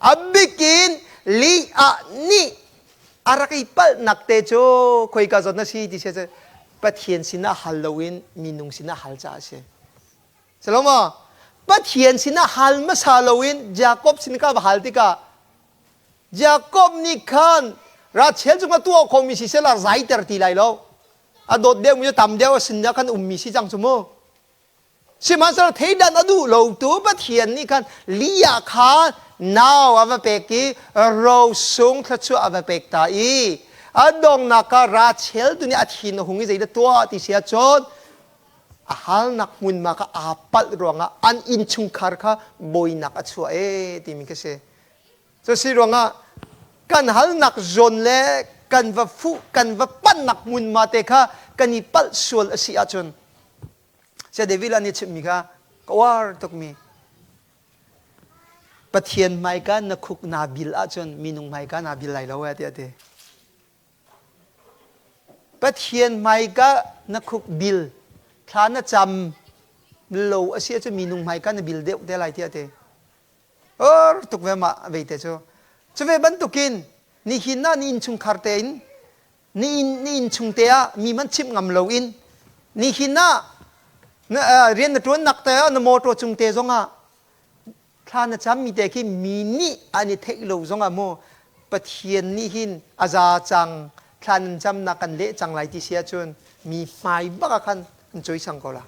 a bikin Leah nih a rak i palhnak te cu khoika zawn na si ti si Pathian sinah hal loin minung sinah hal caah a si. Salomo, Pathian sinah hal hmasa loin Jakob sin ka va hal tikah Jakob nih khan Rachel cungah tuah khomi si seh la zaiter ti lai lo. A dawt deuhmi cu tam deuh a sin khan ummi si cang cu mu. Sihmanhsehlaw theidan a duh lo tu Pathian nih khan Leah kha nau a va pek i rosung thluachuah a va pek ta i a donghnak ah Rachel tu nih a thin a hung i zeidah tuah ti si ahcun a halnak hmunhma kha aa palh ruangah an innchungkhar kha bawinak a chuah ee timi khi si. Cu si ruangah kan halnak zawn le kan va fuh kan va panhnak hmunhma te kha kan i palh sual a si ahcun Saya David nih chimmi kha ka uar tukmi Pathian hmaika na khuk naa bil ahcun minung hmaika naa bil lai lo eh tiah a ti. Pathian hmaika na khuk bil thla na cam lo a si ahcun minung hmaika na bil deuh te lai tiah a ti. Or tuk ve mah vei te cu. Cu ve bantukin nihin ah ni innchungkhar tein ni inn ni innchung te ah mi man chimh ngam loin nihin ah Na rian na ṭuan nak te na motor cung te zongah thla na cam mi te khi mi nih an i theih lo zongah mu Pathian nih hin a za cang thla nan camnak kan leh cang lai ti si ahcun mi hmai bak ah khan an cawisang ko la.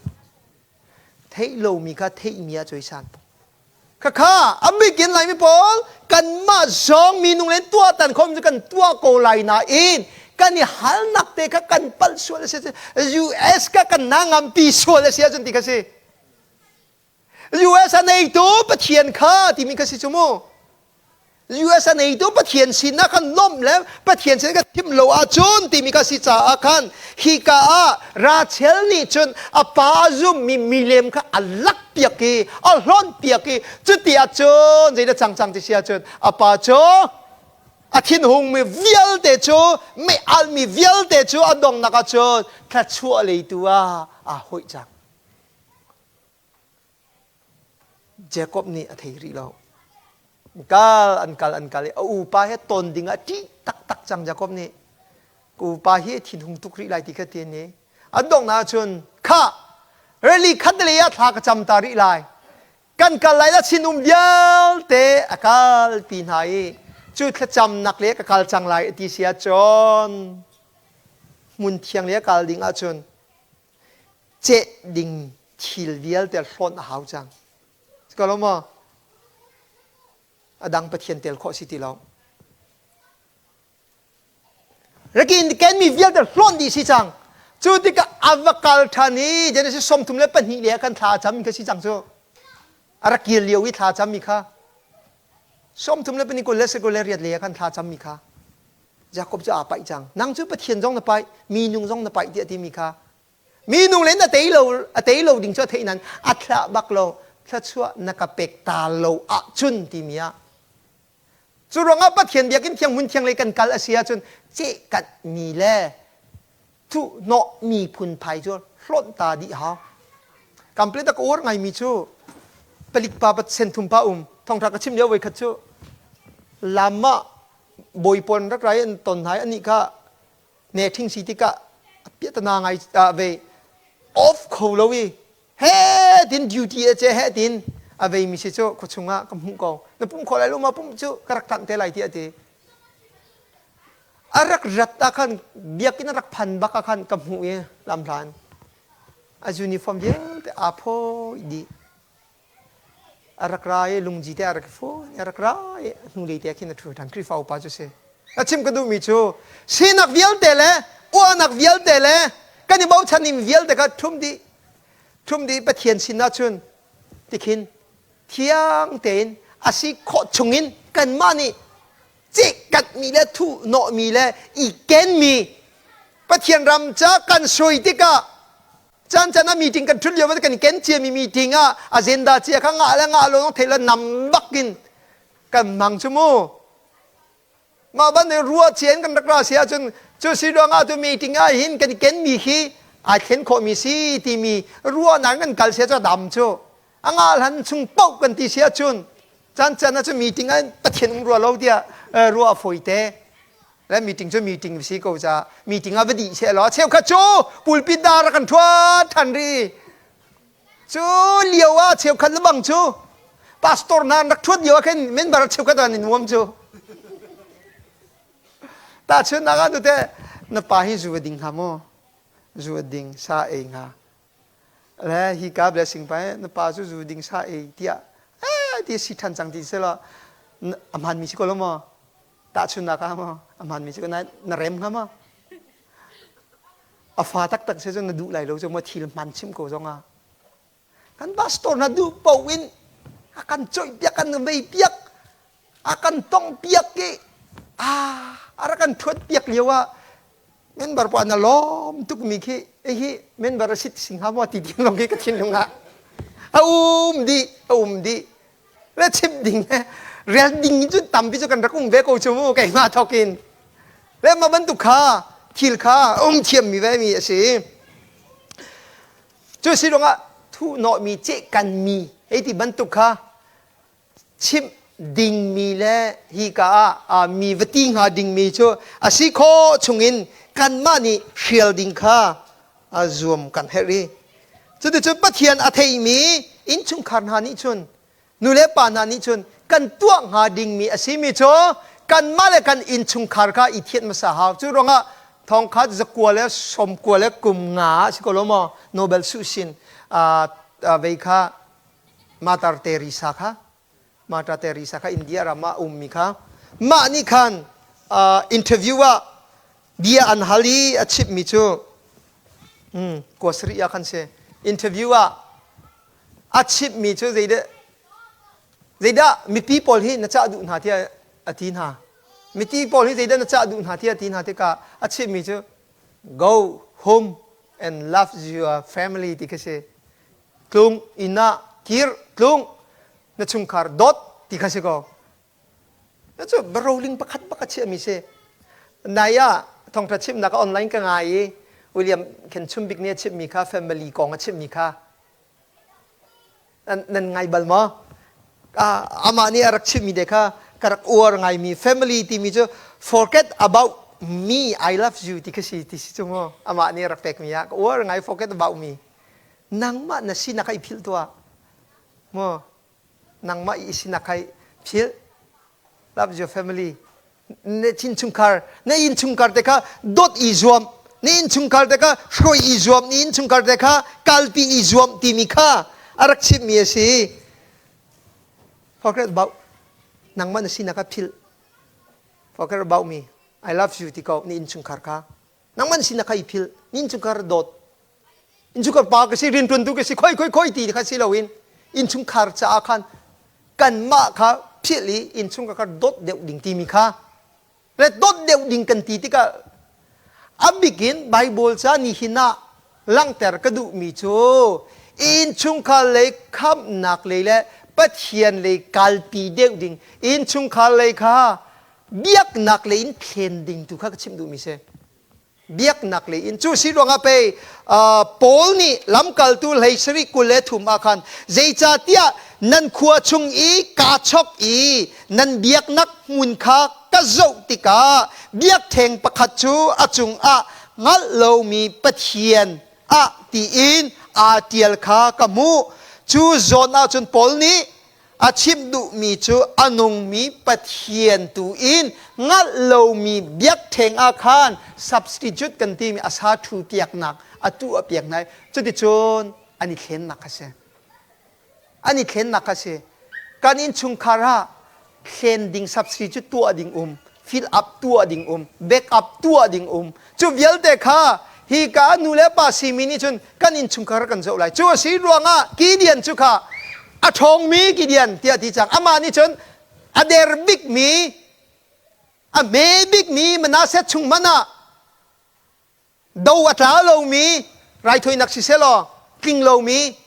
Theih lomi kha theihmi ah cawisan. Khakha a bikin Laimi pawl kanmah zong minung len tuahtan khom cu kan tuah ko lai nain kan i halnak te kha kan palh sual a si US ka kan na ngampi sual a si ahcun ti kha si US a neitu Pathian kha timi kha si cu mu US a neitu Pathian sinah khan lawmh le Pathian sin ka thim lo ahcun timi kha si caah khan hika ah Rachel nih cun a pa a zummi milem kha a lak piak i a hlonh piak i cuti ahcun zeidah cang cang ti si ahcun a pa cu a thinhungmi vialte cu mei almi vialte cu a donghnak ahcun thluachuah leitu ah aa hoih cang. Jakob nih a thei rih lo. Kal an kal an kal i a upa he ton ding ah ṭih taktak cang Jakob nih. Ka upa hi thinhung tuk rih lai ti kha ti ni. An donghnak ahcun khah rili khat lei ah thla ka cam ta rih lai. Kan kal lai la sinum vialte a kal pi hna i cu thlacamnak le ka kal cang lai ti si ahcun hmun thiang le kal ding ahcun ceh ding thil vialte hlawnh a hau cang. Ko lo maw? A dang Pathian tel khawh si ti lo. Rakin ken mi vialte hlawnh dih si cang. Cu tikah a va kal ṭhan i Genesis 32 le kan thla a cam kha si cang cu. A rak kir lio i thla cam mi kha. 32 kul le sakul le riat le khan thla cam mi kha. Jakob cu aa paih cang. Nang cu Pathian zong na paih, minung zong na paih tiah timi kha. Minung le na tei lo, a tei lo ding cu a theih nan a thlah bak lo. Thluachuah na ka pek ta lo ahcun timi ah. Cu ruangah Pathian biakinn thiang hmun thiang lei kan kal a si ahcun cehkat mi le thuhnawh mi phunphai cu hlawnh ta dih hau. Complete a ka uar ngaimi cu palik pa pat senthum pa um thongtha ka chim lio voi khat cu lam ah bawi pawl rak rai an ton hna i anih kha ne ṭhing si tikah a piahtana ngai ve off kho lo i he tin duty a che he tin a vei mi si cu khuachung ah ka hmuh ko na pum khawh lai lo ma pum cu ka rak tanh te lai ti a ti a rak rat ah khan biakinn a rak phan bak ah khan ka hmuh i lam hlan a uniform vialte aa phawi dih A rak ra i lungji te a rak i fawn i a rak ra i hnulei te ah khin a ṭhu ṭhan. Khrihfa upa cu si. A chim ka duhmi cu sinak vialte le uahnak vialte le kan i bochan ning vialte kha ṭhum dih ṭhum dih Pathian sin ahcun tikhin thiang tein a si khawh chungin kanmah nih cihkatmi le thuhnawhmi le i kenmi Pathian ram ca kan sui tikah Caan caan ah meeting kan ṭhut lio kan ken ciami meeting ah agenda cia kha ngah le ngah lo thei le nam bak in kan mang cu mu. Mah ban ruah cian kan rak ra si ahcun cu si ruang ah tu meeting ah hin kan ken mi khi ai thlen khawh mi si timi ruahnak kan kal sia cu dam cu a ngah hlan chung paoh kan ti si ahcun caan caan ah cu meeting ah Pathian um rua lo tiah ruah a fawi te. Le meeting cu meeting si ko ca meeting ah va dih seh law cheukhat cu pulpit dar a kan ṭhuat ṭhan rih cu lio ah cheukhat lebang cu pastor hna an rak ṭhuat lio ah khin member cheukhat an i nuam cu tahchunhnak ah tute na pa hi zu a ding hnga maw zu a ding sa ei hnga le hi ka blessing pa na pa cu zu ding sa ei tiah eh ti si ṭhan cang ti selaw a hmaan mi si ko lo maw Tahchunhnak ah maw a hmaanmi cu na na rem hnga maw? A fa taktak si cu na duh lai lo cu maw thil hman chim ko zong ah. Kan pastor na duh paoh in a kan coih piak kan vei piak a kan tong piak i a a rak kan thuat piak lio ah member pa na lawm tuk mi khi hi member a sit sing ha maw ti ding long khi ka thinlung ah a um dih a um dih le chim ding le rel ding cu tampi cu kan rak um ve ko cu mu keimah thawk in le mah bantuk kha thil kha um thiam mi ve mi a si cu si ruangah thuhnawh mi cehkan mi hei ti bantuk kha chimh ding mi le hi ka ah mi va ti hnga ding mi cu a si khawh chungin kanmah nih hrial ding kha a zuam kan herh i. Cuticun Pathian a theimi innchungkhar hna nih cun nu le pa hna nih cun kan tuah hnga dingmi a simi cu kanmah le kan innchungkhar kha i thianh hmasa hau. Cu ruangah thongkhat zakua le sawmkua le kum nga si ko lo maw Nobel suhsin vei kha Mother Teresa kha Mother Teresa kha India ram ah ummi kha mah nih khan interview ah bia an hal i a chimhmi cu kua sarih ah khan si interview ah a chimhmi cu zeidah zeidah mipi pawl hi na cah duh hna tiah a ti hna mipi pawl hi zeidah na cah duh hna tiah a ti hna tikah a chimhmi cu go home and love your family ti kha si tlung inn ah kir tlung na chungkhar dawt ti kha si ko cu roling pakhat bak a chiahmi si nai ah thawngtha chimnak online ka ngai i William Khen Chum Bik nih a chimmi kha family kong a chimmi kha nan ngai bal maw amah nih a rak chimmi te kha ka rak uar ngaimi family timi cu forget about me I love you ti kha si ti si cu mu amah nih a rak pekmi ah ka uar ngai forget about me nangmah na sinak kha i philh tuah mu nangmah i sinak kha i philh love your family na innchungkhar na innchungkhar te kha dawt i zuam na innchungkhar te kha hruai i zuam na innchungkhar te kha kalpi i zuam timi kha a rak chimmi a si forget about nangmah na sinak kha philh forget about me I love you ti ko na innchungkhar kha nangmah na sinak kha i philh na innchungkhar dawt innchungkhar pa ka si rianṭuantu ka si khoi khoi khoi ti kha si loin innchungkhar caah khan kanmah kha philh i innchungkhar kha dawt deuh ding timi kha le dawt deuh ding kan ti tikah a bikin Bible ca nihin ah langhter ka duhmi cu innchungkhar lei khamhnak lei le Pathian lei kalpi deuh ding innchungkhar lei kha biaknak lei in thlen ding tu kha ka chimh duhmi si. Biaknak lei in cu si ruangah pei Paul nih lamkaltu hlei sarih 23 ah khan zeicahtiah nan khua chung i kaa chok i nan biaknak hmun kha ka zoh tikah biakṭheng pakhat cu a cungah hngalh lomi Pathian ah tiin aa ṭial kha ka hmuh. Cu zawn ah cun Paul nih a chimh duhmi cu a nungmi Pathian tu in hngalh lomi biakṭheng ah khan substitute kan timi a sa ṭhu piaknak a tuah piak hna i cuticun an i thlennak kha si. An i thlennak kha si. Kan innchungkhar ah thlen ding substitute tuah ding um, fill up tuah ding um, back up tuah ding um. Cu vialte kha hi ka nu le pa simi nih cun kan innchungkhar kan zoh lai. Cu a si ruangah Gideon cu kha a ṭhawngmi Gideon tiah ti cang. Amah nih cun a der bikmi, a hme bikmi Manasseh chung hmanh ah do a tla lomi raithawinak siseh law tling lomi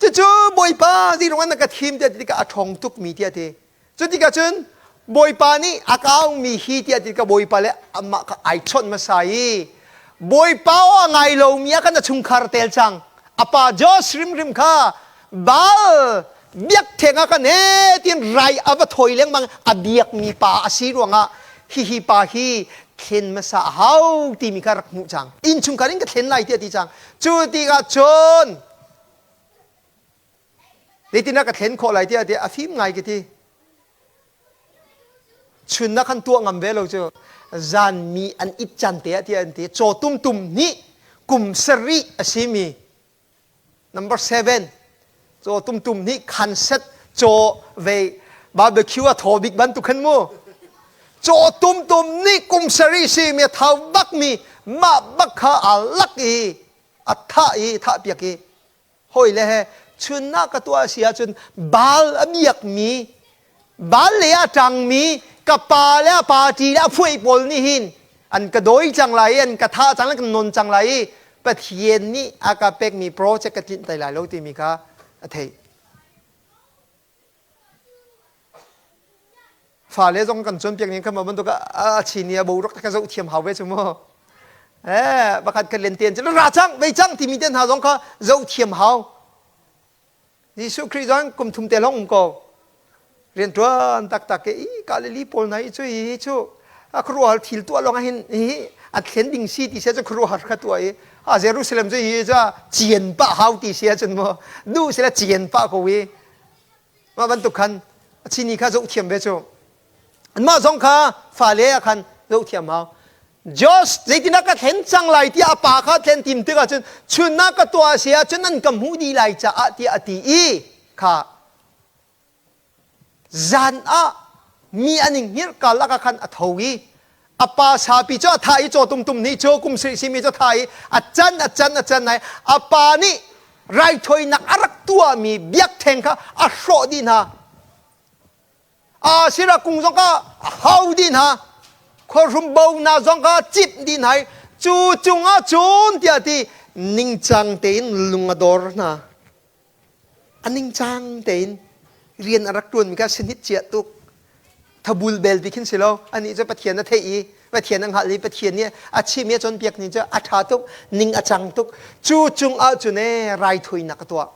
cucu Bawipa zeiruang ah na ka thim tiah ti tikah a ṭhawng tukmi tiah ti. Cu tikah cun Bawipa nih a kaungmi hi tiah ti ka Bawipa le amah kha ai chawnh hmasa i Bawipa aw a ngai lomi ah khan a chungkhar tel cang. A pa Josh hrimhrim kha Baal biakṭheng ah khan he tiin rai a va thawi lengmang a biakmi pa a si ruangah hihi pa hi thlen hmasa a hau timi kha rak hmuh cang. Innchungkhar in ka thlen lai tiah ti cang. Cu tikah cun Zeitindah ka thlen khawh lai tiah tiah a fim ngai ka ti. Chun na khan tuah ngam ve lo cu zan mi an it caan te ah tiah an ti. Caw tum tum nih kum sarih a simi number 7 caw tum tum nih khan set caw ve barbecue a thaw bik bantuk khan mu. Caw tum tum nih kum sarih simi a thau bak mi mah bak kha aa lak i a thah i thah piak i Hawile he chun ah ka tuah a si ahcun Baal a biakmi, Baal lei ah ṭangmi ka pa le a party le a phuai pawl nih hin an ka dawi cang lai i an ka thah cang lai, kan nawn cang lai i Pathian nih a ka pekmi project ka tlinh tai lai lo timi kha a theih. Fale zong kan cawnpiak ning kha bantuk a chini a boruak ka zoh thiam hau ve cu mu. Eh pakhat khat len ten ra cang vei cang timi te hna zong kha zoh thiam hau. Jesuh Khrih zong kum thum te lawng um ko. Rian tuan taktak ke i Galilee pawl na i cu hi cu a khuaruahhar thil tuah lawng hin hi a thlen ding si ti se cu khuaruahhar kha tuah i. A Jerusalem cu hi cu cian pah hau ti si ahcun mu duh sila cian pah ko i mah bantuk khan a chini kha zoh thiam ve cu. Anmah zong kha fale ah khan zoh thiam hau. Josh zeitinah ka thlen cang lai tiah a pa kha thlen tim tikah cun chun ah ka tuah a si ahcun an ka hmuh dih lai caah tiah a ti i kha Zan ah mi an i hngilh karlak ah khan a tho i a pa sapi cu a thah i caw tumtum nih cu kum sarih simi cu a thah i a can a can a can ai a pa nih raithawinak a rak tuahmi biakṭheng kha a hrawh dih hna. Asherah kung zong kha a hau dih hna. Khuahrum bo hna zong kha a cip dih hna i cu cungah cun tiah ti ningcang tein lung a dor hna. A ningcang tein rian a rak ṭuanmi kha sinhit cia tuk. Thabul bel ti khin si lo. Anih cu Pathian a theih i Pathian a hngalh i Pathian nih a chim i a cawnpiak ni cu a ṭha tuk, ning a cang tuk. Cu cungah cun ee raithawinak a tuah.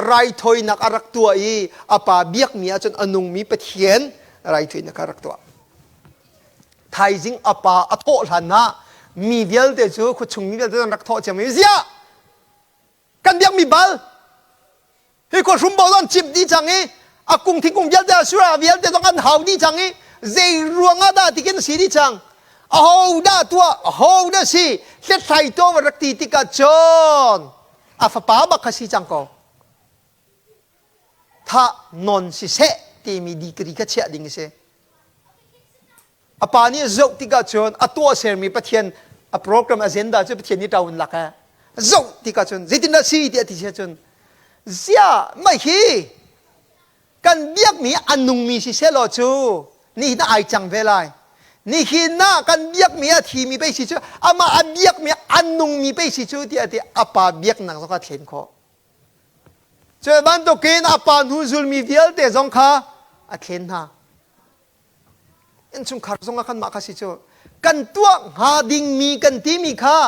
Raithawinak a rak tuah i a pa biakmi ahcun a nungmi Pathian raithawinak a rak tuah. Thaizing a pa a thawh hlan ah mi vialte cu khuachung mi vialte an rak thawh cio mi ziah kan biakmi bal hi khua hrumbo zong cip dih cang i a kung thingkung vialte a sura vialte zong an hau dih cang i zei ruangah dah tikin si dih cang aho dah tuah aho dah si hlethlai to va rak ti tikah cun a fapa bak kha si cang ko thah non siseh timi dikri kha chiah ding a si A pa nih a zoh tikah cun a tuah sermi Pathian a program agenda cu Pathian nih ṭo in lak a zoh tikah cun zeitindah si tiah ti si ahcun ziah mah hi kan biakmi a nungmi si sehlaw cu nihin ah ai cang ve lai nihin ah kan biakmi a thimi pei si cu amah a biakmi a nungmi pei si cu tiah ti a pa biaknak zong kha thlen khawh cu bantukin a pa hnu zulmi vialte zong kha a thlen hna. Innchungkhar zongah kan mah kha si cu kan tuah hnga dingmi kan timi kha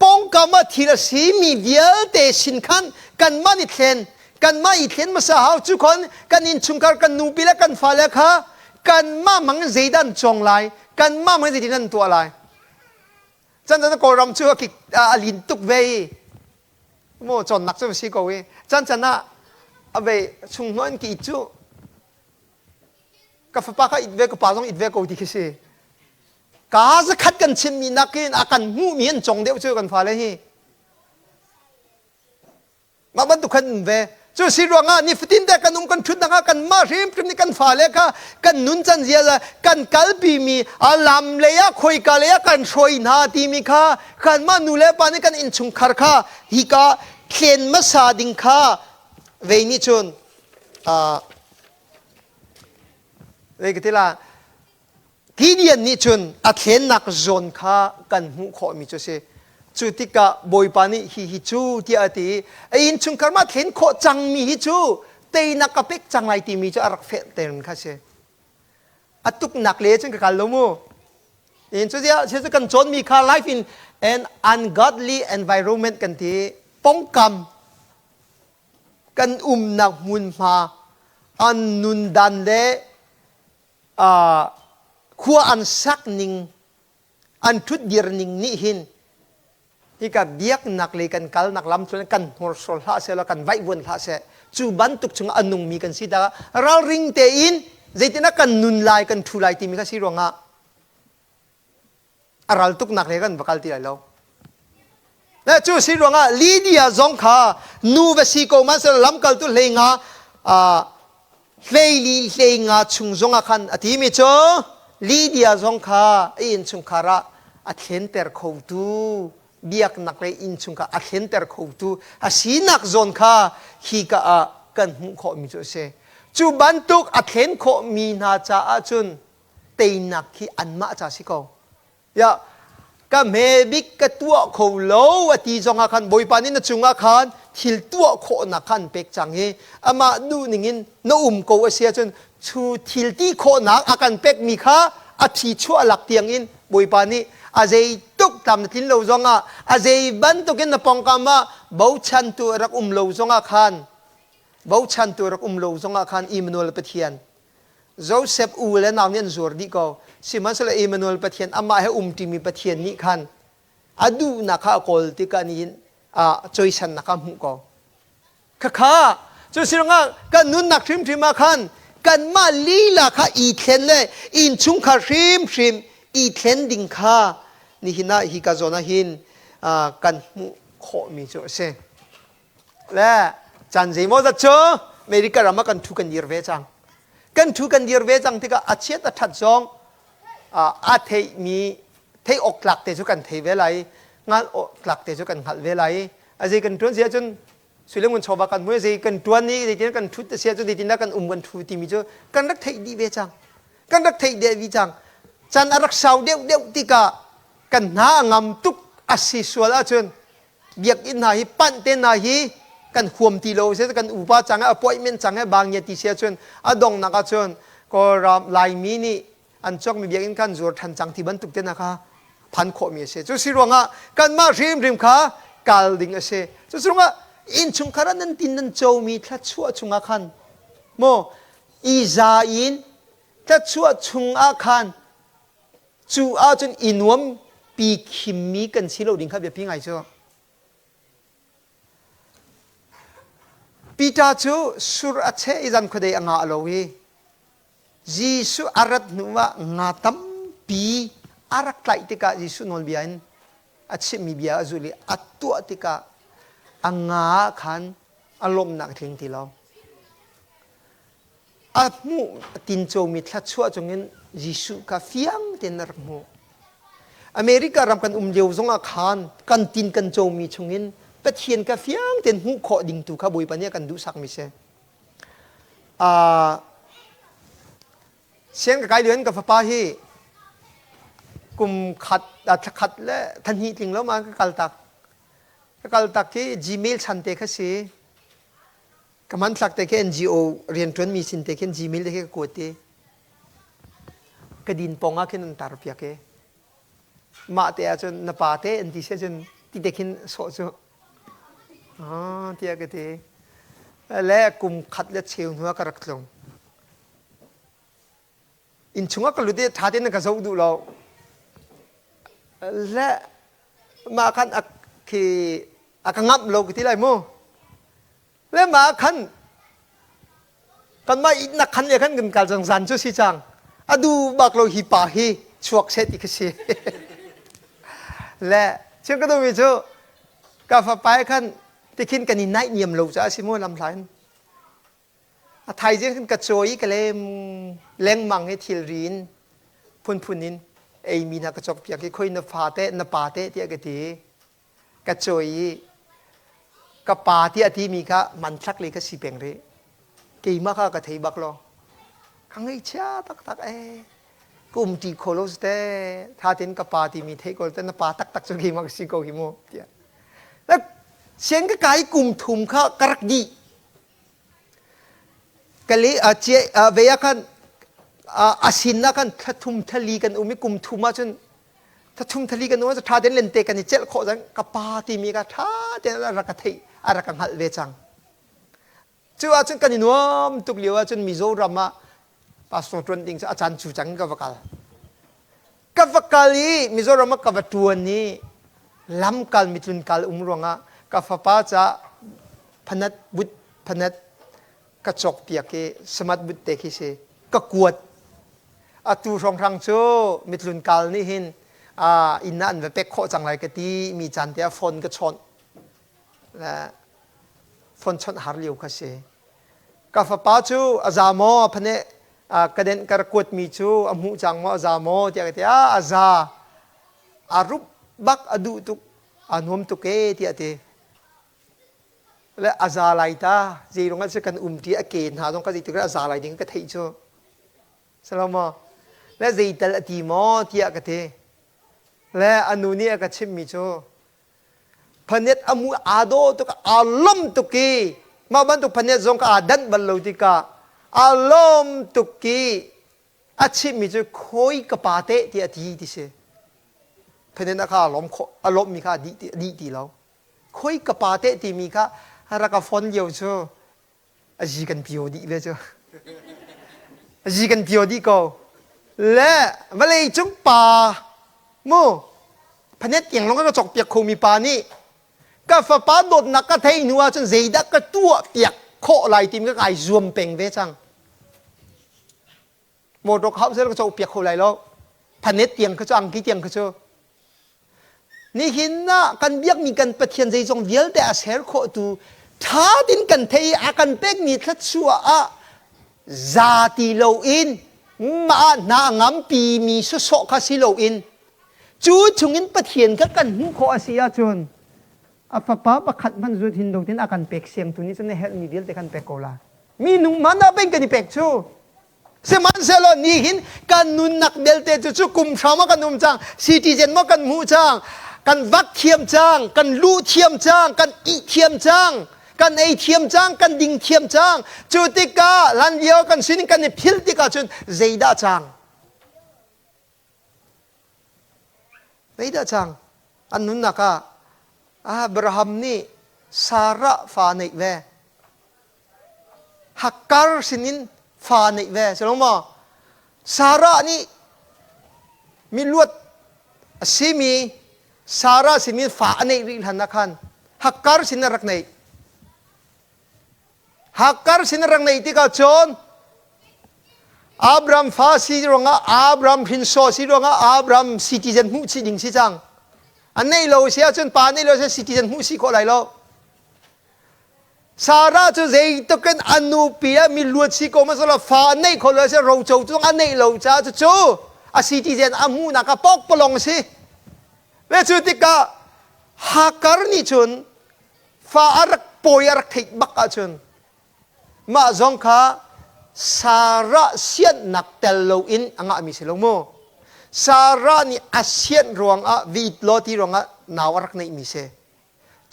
pawngkam ah thil a simi vialte sin khan kanmah nih thlen kanmah i thlen hmasa hau cu khon kan innchungkhar kan nupi le kan fale kha kanmah mang in zeidah an cawng lai kanmah mang in zeitin an tuah lai chan chan Kawlram cu a kik a lin tuk ve i maw cawnnak cu si ko i chan chan ah a ve chung hnuan ki cu Ka fapa kha it ve, ka pa zong it ve ko ti khi si. Ka zakhat kan chimmi nakin a kan hmuhmi an cong deuh cu kan fale hi. Mah bantuk khan um ve. Cu si ruangah nifatin te kan um kan ṭhutnak ah kan mah hrimhrim nih kan fale kha kan nun can zia le kan kalpimi a lam lei ah khoika lei ah kan hruai hna timi kha kanmah nu le pa nih kan innchungkhar kha hika thlen hmasa ding kha vei nih cun Zeikatila Gideon nih cun a thlennak zawn kha kan hmuh khawhmi cu a si. Cu tikah Bawipa nih hi hi cu tiah a ti i a innchungkhar mah thlen khawh cangmi hi cu teinak ka pek cang lai timi cu a rak fehter kha a si. A tuknak le cun ka kal lo mu. In cu cu kan cawnmi kha life in an ungodly environment kan ti pongkam kan umnak hmunhma an nundan le khua an sak ning an ṭhutdir ning nih hin hika biaknak lei kan kalnak lam cun kan hnorsual hlah seh law kan vaihvuan hlah seh cu bantuk chungah a nungmi kan si ta ralring tein zeitinah kan nun lai kan ṭhu lai timi kha si ruangah a ral tuknak he kan va kal ti lai lo. Le cu si ruangah Lydia zong kha nu va si ko man sel lamkaltu hlei nga hleili hlei nga chung zongah khan a timi cu Lydia zong kha a innchungkhar ah a thlenter khotu biaknak le innchungkhar a thlenter khotu a sinak zawn kha hi ka ah kan hmuh khawhmi cu a si. Cu bantuk a thlen khawhmi hna caah cun teinak khi anmah ca si ko. Ya, ka hme bik ka tuah kho lo a ti zongah khan Bawipa nih na cungah khan thil tuah khawhnak khan pek cang hi amah duh ningin na um ko a si ahcun chu thil ti khawhnak a kan pekmi kha a thi chuah lak tiangin Bawipa nih a zei tuk tlam na tlin lo zongah a zei bantukin na pawngkam ah bochantu rak um lo zongah khan bochantu rak um lo zongah khan Immanuel Pathian Joseph u le nau nih an zuar dih ko. Sihmanhsehlaw Emmanuel Pathian amah he umṭimi Pathian nih khan A duhnak kha a kawl tikah nihin cawisannak kha hmuh ko. Khakha cu sirangah kan nunnak hrimhrim ah khan kanmah lila kha i thlen le innchungkhar hrimhrim i thlen ding kha nihin ah hi ka zawn ah hin kan hmuh khawhmi cu a si. Le caan zeimaw zat cu America ram ah kan thu kan dir ve cang. Kan thu kan dir ve cang tikah a chiat a ṭhat zong a theihmi theih awk tlak te cu kan thei ve lai hngalh awk tlak te cu kan hngalh ve lai. A zei kan ṭuan si ahcun suilangun chawva kan hmu zei kan ṭuan i zeitin kan ṭhut a si ahcun zeitindah kan um kan ṭhu timi cu kan rak theih dih ve cang. Kan rak theih deh vi cang. Chan a rak sau deuh deuh tikah kan hna a ngam tuk a si sual ahcun biakinn hna hi panh te hna hi kan huam ti lo si kan upa cang appointment cang he bang ti si ahcun a donghnak ahcun Kawlram Laimi nih an cawkmi biakinn khan zuar ṭhan cang ti bantuk te hna kha phan khawhmi a si. Cu si ruangah kanmah hrimhrim kha kal ding a si. Cu si ruangah innchungkhar ah nan tin nan comi thluachuah chungah khan maw i za in thluachuah chungah khan cu ahcun i nuam pi khimmi kan si lo ding kha biapi ngai cu. Peter cu sur a cheh i zan khuadei a ngah lo i Jesuh a rat hnuah nga tampi a rak tlaih tikah Jesuh nawlbia in a chimhmi bia a zulh i a tuah tikah a nga ah khan a lawmhnak a tling ti lo. A hmuh a tincomi thluachuah cungin Jesuh kha fiang tein a rak hmuh. America ram kan um lio zongah khan kan tin kan comi chungin Pathian kha fiang tein hmuh khawh ding tu kha Bawipa nih a kan duhsakmi si. Siang ka kai lio in ka fapa hi kum khat thla khat le thla hnih tling lo ma ka kal tak. Ka kal tak hi Gmail chan te kha si. Ka hmanthlak te khi NGO rianṭuan mi sin te khin Gmail te khi ka kuat i ka din pong ah khin an tar piak i mah te ahcun na pa te an ti si ahcun ti te khin sawh cu ah tiah ka ti. Le kum khat le cheu hnu ah ka rak tlung. Innchung ah ka lut i ṭha tein ka zoh duh lo. Le mah khan a khi a ka ngamh lo ka ti lai mu. Le mah khan kanmah ihnak khan le khan kan kal cang zan cu si cang. A du bak lo hi pa hi chuak seh ti ka si. Le chim ka duhmi cu ka fapa khan tikhin kan i naih niam lo caah si mu lam hla in. A thaizing khan ka cawi i ka lem lengmang i thilri in phunphun in eimi hna ka cawkpiak i khoi na fa teh na pa teh tiah ka ti. Ka cawi i ka pa tiah a timi kha manthlak le ka si peng rih. Keimah kha ka thei bak lo. Ka ngaihchia taktak ee. Ka um ṭi kho lo si teh. Tha tein ka pa timi theih ko te na pa taktak cu keimah ka si ko hi mu tiah. Sian ka kai kum thum kha ka rak dih. Kali ve ah khan a sin ah khan thla thum thali kan um i kum thum ahcun thla thum thali kan um ahcun ṭha tein lente kan i celh khawh cang ka pa timi kha ṭha tein a rak ka theih a rak ka hngalh ve cang. Cu ahcun kan i nuam tuk lio ahcun Mizoram ah pastor ṭuan ding cu a caan cu cang ka va kal. Ka va kal i Mizoram ah ka va ṭuan i lamkal mitlun kal um ruangah ka fapa caah phanat but phanat ka cawkpiak i samat but te khi si ka kuat. Atu hrawnghrang cu mitlun kal nih hin inn ah an va pek khawh cang lai ka ti mi caan te ah phone ka chawnh. Le phone chawnh har lio kha si. Ka fapa cu a za maw a phaneh ka denh ka rak kuatmi cu a hmuh cang maw a za maw tiah ka ti. A za. A rup bak a duh tuk a nuam tuk ee tiah a ti. Le a za lai ta zei ruang ah kan um ti a ke hna zong ka zei tik a za lai ding ka theih cu. Salomo le zeital a ti maw tiah ka ti. Le a nu nih a ka chimhmi cu phanet a mu aa dawh tuk aa lawm tuk i mah bantuk phanet zong ka aa danh bal lo tikah aa lawm tuk i a chimhmi cu khawi ka pa teh tiah a ti ti si. Phanet a kha a lawm khawh a lawmhmi kha a dih ti lo. Khawi ka pa teh timi kha rak a fon lio cu a zi kan pio dih ve cu. A zi kan pio dih ko. Le vawlei cung pa mu. Phanet tiang lawng ka cawk piak khomi pa nih ka fapa dawtnak ka theih hnu ahcun zeidah ka tuah piak khawh lai timi ka kai zuam peng ve cang. Motor ka hauh sel ka cawk piak kho lai lo. Phanet tiang kha cu angki tiang kha cu. Nihin ah kan biakmi kan Pathian zeizong vialte a ser khawh tu ṭha tin kan thei i a kan pekmi thluachuah ah za ti loin mah hna a ngampi mi sawsawh kha si loin cu chungin Pathian kha kan hmuh khawh a si ahcun a fapa pakhat hmanh zut hin lo tin a kan pek siangtu nih cun a herhmi vialte kan pek ko la. Minung man ah peng kan i pek cu. Sihmanhsehlaw nihin kan nunnak belte cu cu kum hram ah kan um cang, citizen maw kan hmuh cang, kan vak thiam cang, kan luh thiam cang, kan ih thiam cang, kan ei thiam cang, kan ding thiam cang. Cu tikah hlan lio kan sining kan i philh tikah cun zeidah cang? Zeidah cang? An nunnak ah Abraham nih Sarah fa neih ve. Hakkar sinin fa neih ve si lo maw? Sarah nih miluat a simi Sarah sinin fa a neih rih hlan ah khan Hakkar sin a rak neih. Hakkar sin a rak neih tikah cun Abraham fa si ruangah Abraham hrinsor si ruangah Abraham citizen hmuh chih ding si cang. A neih lo si ahcun pa neih lo si citizen hmuh si khawh lai lo. Sarah cu zeitluk in a nupi ah miluat si ko hmanh fa a neih kho lo si roco cu a neih lo caah cucu a citizen a hmuhnak ah pokpalong a si. Le cu tikah Hakar nih cun fa a rak pawi a rak theih bak ahcun mah zong kha Sarah siannak tel loin a ngahmi si lo mu. Sarah nih a sianh ruangah vit law ti ruangah nau a rak neihmi si.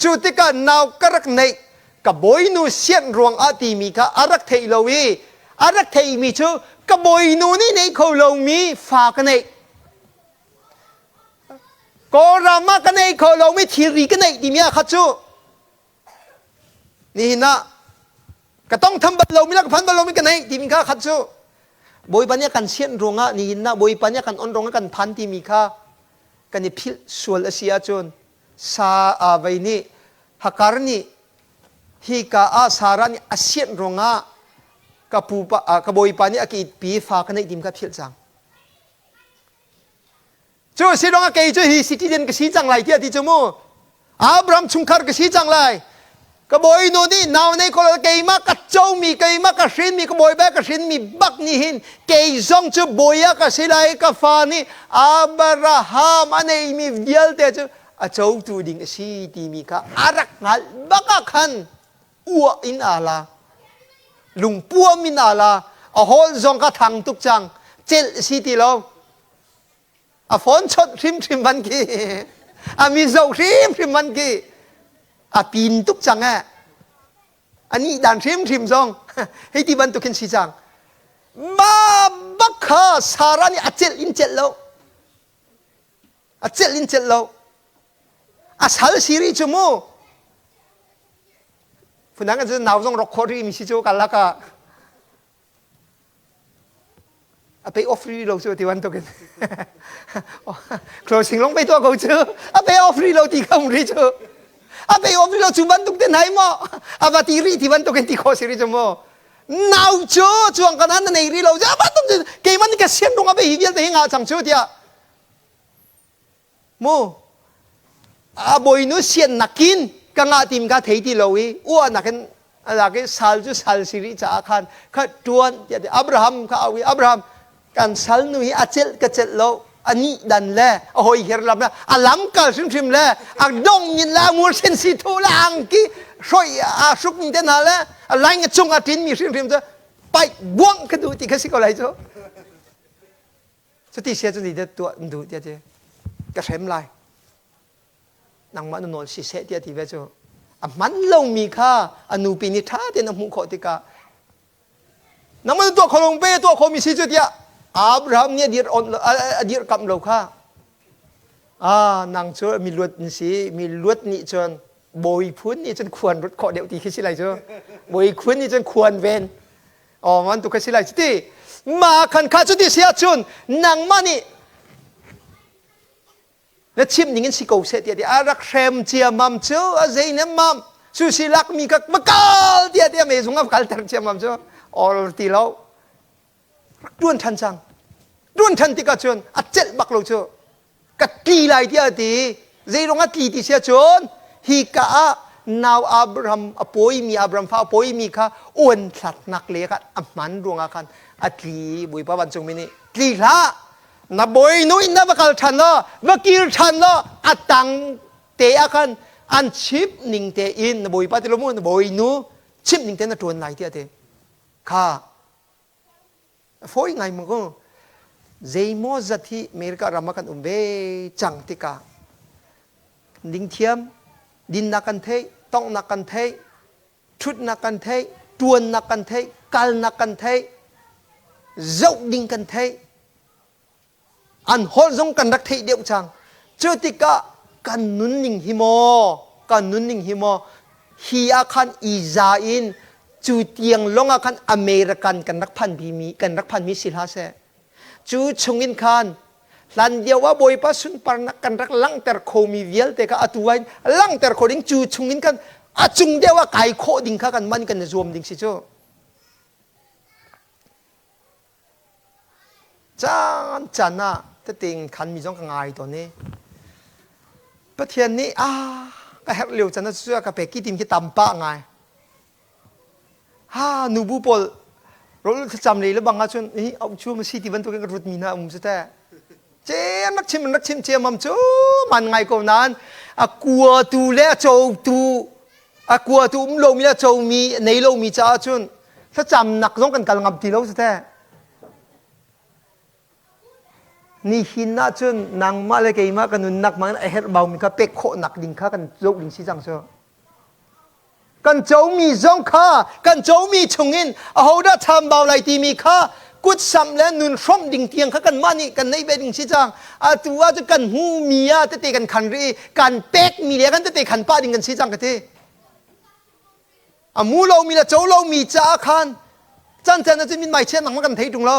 Cu tikah nau ka rak neih ka bawinu sianh ruangah timi kha a rak theih lo i a rak theihmi cu ka bawinu nih nei kho lomi fa ka neih. Kawlram ah ka nei kho lomi thilri ka neih timi ah kha cu nihin ah ka tong tham bal lomi le ka phan bal lomi ka neih timi kha khat cu Bawipa nih a kan sianh ruangah nihin ah Bawipa nih a kan on ruangah kan phan timi kha kan i philh sual a si ahcun Sa aa vei nih Hakar nih hika ah Sarah nih a sianh ruangah ka pupa ka bawipa nih a ka itpi fa ka neih tim kha philh cang. Cu a si ruangah kei cu hi citizen ka si cang lai tiah ti cu mu. Abraham chungkhar ka si cang lai. Ka bawinu nih nau nei ko keimah ka comi keimah ka hrinmi ka bawipa ka hrinmi bak nih hin kei zong cu bawi ah ka si lai ka fa nih Abraham a neimi vialte cu a cotu ding a si timi kha a rak hngalh bak ah khan uah in aa la lungpuam in aa la a hawl zong kha thang tuk cang celh si ti lo A phone chawnh hrimhrim man khi a mi zoh hrimhrim man khi a pin tuk cang eh. A nih dan hrimhrim zong hei ti bantuk hin si cang. Ma bak kha Sarah nih a celh in celh lo. A celh in celh lo. A sal siri cu mu. Phundang kan nau zong rok khawh rih mi si cu kalak ah. A pay off rih lo cu ti bantuk in closing long pei tuah ko cu a pay off rih lo ti kha um rih cu a pay off rih lo cu bantuk te nai maw a va ti rih ti bantuk in ti kho si rih cu mu nau cu chuang kan na nei rih lo cu a bantuk cu keimah nih ka sian rung a hi vialte hi ngah cang cu tiah mu a bawinu sian nakin ka ngah tim ka thei ti lo i ua nakin alak i sal cu sal si rih caah khan kha ṭuan tiah ti Abraham kha au i Abraham kan sal nu hi a celh ka celh lo a nih dan le a hoi her lam le a lam kal hrimhrim le a dong min le a ngur sin si thu le angki hroi a hruk ning te hna le a laing a cung a ṭin mi hrimhrim cu paih buang ka duh ti kha si ko lai cu cuti sia cu ni tuah duh tiah ti ka hrem lai nangmah na nawl siseh tiah ti ve cu a hman lomi kha a nupi nih ṭha tein a hmuh khawh tikah nangmah na tuah kho lo pe tuah khomi si cu tiah Abraham nih a dir on a dirkamh lo kha ah nang cu mi luat na si mi luat nih cun bawi phun nih cun khuan rut khawh deuh ti khi si lai cu bawi phun nih cun khuan ven aw man tu kha si lai cuti ma khan kha cuti si ahcun nangmah nih. Na chim ning in si ko seh tiah ti a rak hrem ciamam cu a zei nem mam su si lak mi ka va kal tiah tiah me zung a kal ter ciamam cu or ti lo rak tuan than cang tuan than tikah cun a celh bak lo cu ka tli lai tiah a ti zeirong a tli ti sia cun hi ka ah nau Abraham a pawimi Abraham fa a pawimi kha uan thlatnak le khan a hman ruangah khan a tli Bawipa vancungmi nih tli hlah na bawinu in na va kal ṭhan law va kir ṭhan law a tang te ah khan an chimh ning tein na bawipa ti lo mu na bawinu chimh ning tein na ṭuan lai tiah ti kha fawi ngai mu ku zeimaw zat hi America ram ah kan um ve cang tikah ding thiam dinnak kan theih tonghnak kan theih ṭhutnak kan theih, ṭuannak kan theih, kalnak kan theih, zoh ding kan theih. An holh zong kan rak theih deuh cang. Cu tikah kan nunning hi maw, kan nunning hi maw, hi ah khan i za in cu tiang lawng ah khan American kan rak phan mi kan rak phan mi si hlah seh. Cu chungin khan hlan lio ah Bawipa sunparnak kan rak langhter khomi vialte kha atu ah langhter kho ding cu chungin khan a cung deuh ah kai khawh ding kha kan man kan i zuam ding si cu. Caan caan ah teting khan mi zong ka ngai tawn i Pathian nih a ka herh lio can ah cu ka pek ki tim khi tam pah ngai. Ha nubu pawl rawl thlacam lei le bang ahcun hi auh cu ma si ti bantukin ka rut mi hna um cu teh. Ce an rak chim an rak chim ciammam cu man ngai ko nain a kuatu le a cotu a kuatu um lomi le a comi nei lomi caah cun thlacamnak zong kan kal ngam ti lo cu teh. Nihin ah cun nangmah le keimah ka nunnak hmang in a herh baumi kha pek khawhnak ding kha kan zoh ding si cang cu. Kan comi zong kha kan comi chungin ahodah chambau lai timi kha kutsamh le nun hrawmh ding tiang kha kanmah nih kan neih ve ding si cang. Atu ah cu kan hmuhmi ah tete kan khan rih i kan pekmi le kan tete khan pah ding kan si cang ka ti. A mu lomi le co lomi caah khan can can ah cun mithmai chiatnak ma kan thei ṭung lo.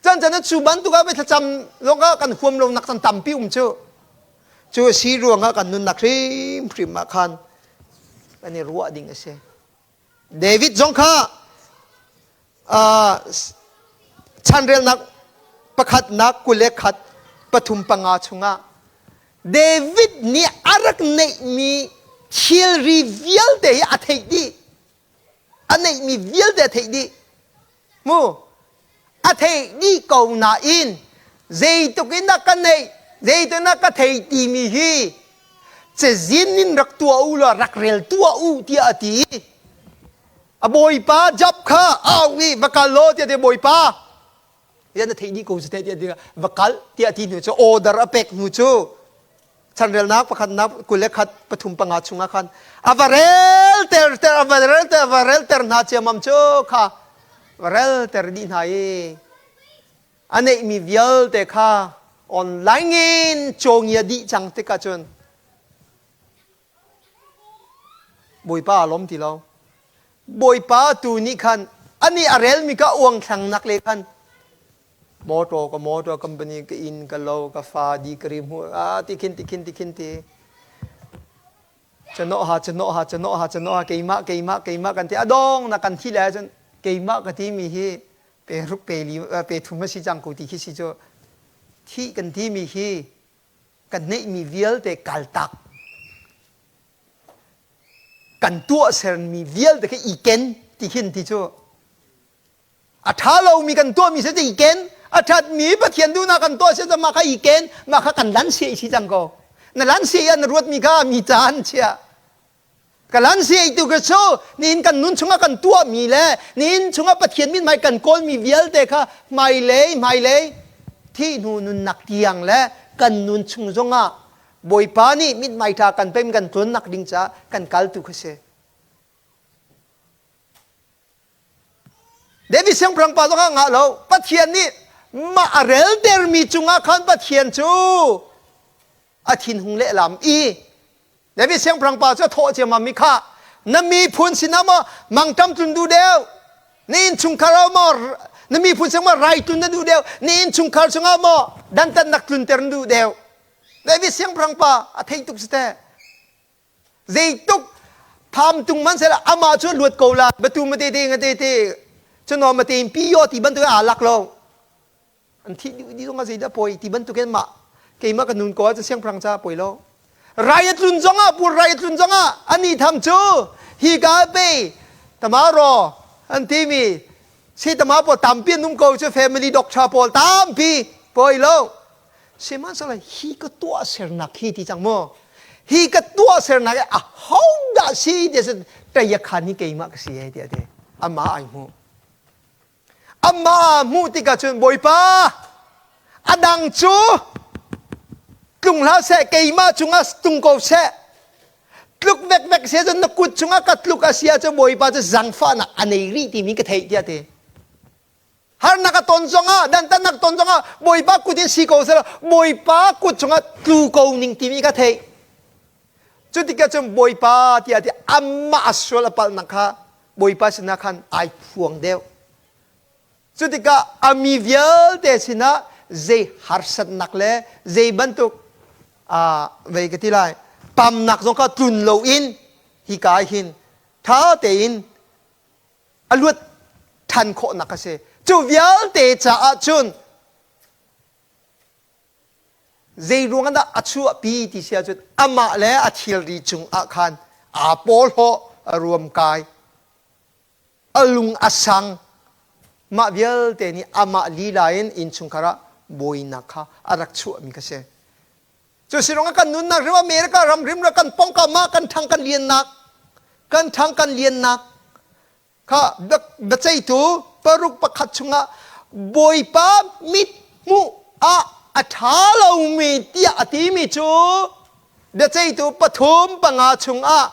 Can can cu bantuk ah thlacam zong ah kan huam lo nak can tampi um cu. Cu a si ruangah kan nunnak hrimhrim ah khan kan i ruah ding a si. David zong kha chanrelnak pakhatnak 21 pathum panga chungah David nih a rak neihmi thilri vialte hi a theih dih. A neihmi vialte a theih dih. Mu a theih dih ko nain zeitluk in dah ka neih zeitluk in dah ka thei timi hi cazin in rak tuah u law rak rel tuah u tiah a ti. A bawipa Job kha au i va kal law tiah ti bawipa tiah na theih dih ko cu tiah va kal tiah ti hnu cu order a pek hnu cu chanrelnak pakhatnak 21 pathum panga chungah khan a va rel ter ter a va rel ter a va rel ter hna ciamam cu kha va rel ter dih hna i a neihmi vialte kha online in cawngia dih cang tikah cun Bawipa a lawm ti lo. Bawipa tu nih khan ani a relmi ka uangthlangnak le khan motor ka motor company ka inn ka lo ka fa di ka ri hmu a ti khin ti khin ti khin ti chano ha chano ha chano ha chano ha keimah keimah keimah kan ti adong na kan thi le cun keimah ka ti mi hi pe ruk pe li pe thum a si cang ko ti khi si cu thi kan ti mi hi kan neihmi vialte kaltak kan tuahsermi vialte khi i ken ti khin ti cu a ṭha lomi kan tuahmi si i ken a ṭhatmi Pathian duhnak kan tuah si mah kha i ken mah kha kan lan si si cang ko na lan si ah na ruatmi kha mi caan chia ka lan si tu ka cu nihin kan nun chungah kan tuahmi le nihin chungah Pathian mithmai kan kawlmi vialte kha hmailei hmailei thih hnu nunnak tiang le kan nun chung zongah Bawipa nih mithmai ṭha kan pem kan tlunnak ding caah kan kal tu kha si. David siangpahrang pa zong ah ngah lo. Pathian nih mah a reltermi cungah khan Pathian cu a thinhung lehlam i David siangpahrang pa cu a thawh ciammam i kha na miphun sinah maw mangṭam tlun duh deuh na innchungkhar ah maw na miphun sinah maw rai tlun na duh deuh na innchungkhar chungah maw dantatnak tlunter na duh deuh. David siangpahrang pa a thei tuk si teh. Zeituk pham tung man sela amah cu luat ko la batu mate te nga te te cuno mate in pi yo ti bantuk aa lak lo. An thi dih dih zong ah zeidah poi ti bantuk in mah keimah ka nun ko ah siangpahrang ca poi lo. Rai a tlun zong ah pur rai a tlun zong ah ani tham cu hi ka pe tamaro an ti mi si tama pawl tampi an um ko cu family doctor pawl tampi poi lo. Sihmanhsehlaw hi ka tuahsernak hi ti cang mu. Hi ka tuahsernak hi ahodah si ti a tayakhan hi keimah ka si he ti a ti. Amah ai hmuh. Amah hmuh tikah cun Bawipa a dang cu tlung hlah seh keimah cungah tung ko seh. Tluk vekvek se cun na kut cungah ka tluk a si ahcun Bawipa cu zangfahnak a nei rih timi ka theih tiah a ti. Harnak a ton zongah dantatnak ton zongah Bawipa kut in si ko seh Bawipa kut chungah tlu ko ning timi ka theih. Cu tikah cun Bawipa tiah ti amah a sual a palhnak kha Bawipa sinah khan ai phuang deuh. Cu tikah a mi vialte sinah zei harsatnak le zei bantuk vei ka ti lai pamnak zong kha tlun loin hika hin tha tein a luat ṭhan khawhnak a si. Cu vialte caah cun zei ruang dah a chuahpi ti si ahcun amah le a thilri cungah khan aa porhlaw, a ruamkai, a lung a sang. Mah vialte nih amah lila in innchungkhar ah buainak kha a rak chuahmi kha si. Cu si ruangah kan nunnak rim America ram rim kan pongkam ah kan ṭhang kan liannak kan ṭhang kan liannak kha biaceihtu paruk pakhat chungah Bawipa mit hmuh ah a ṭha lomi tiah a timi cu biaceihtu pathum panga chungah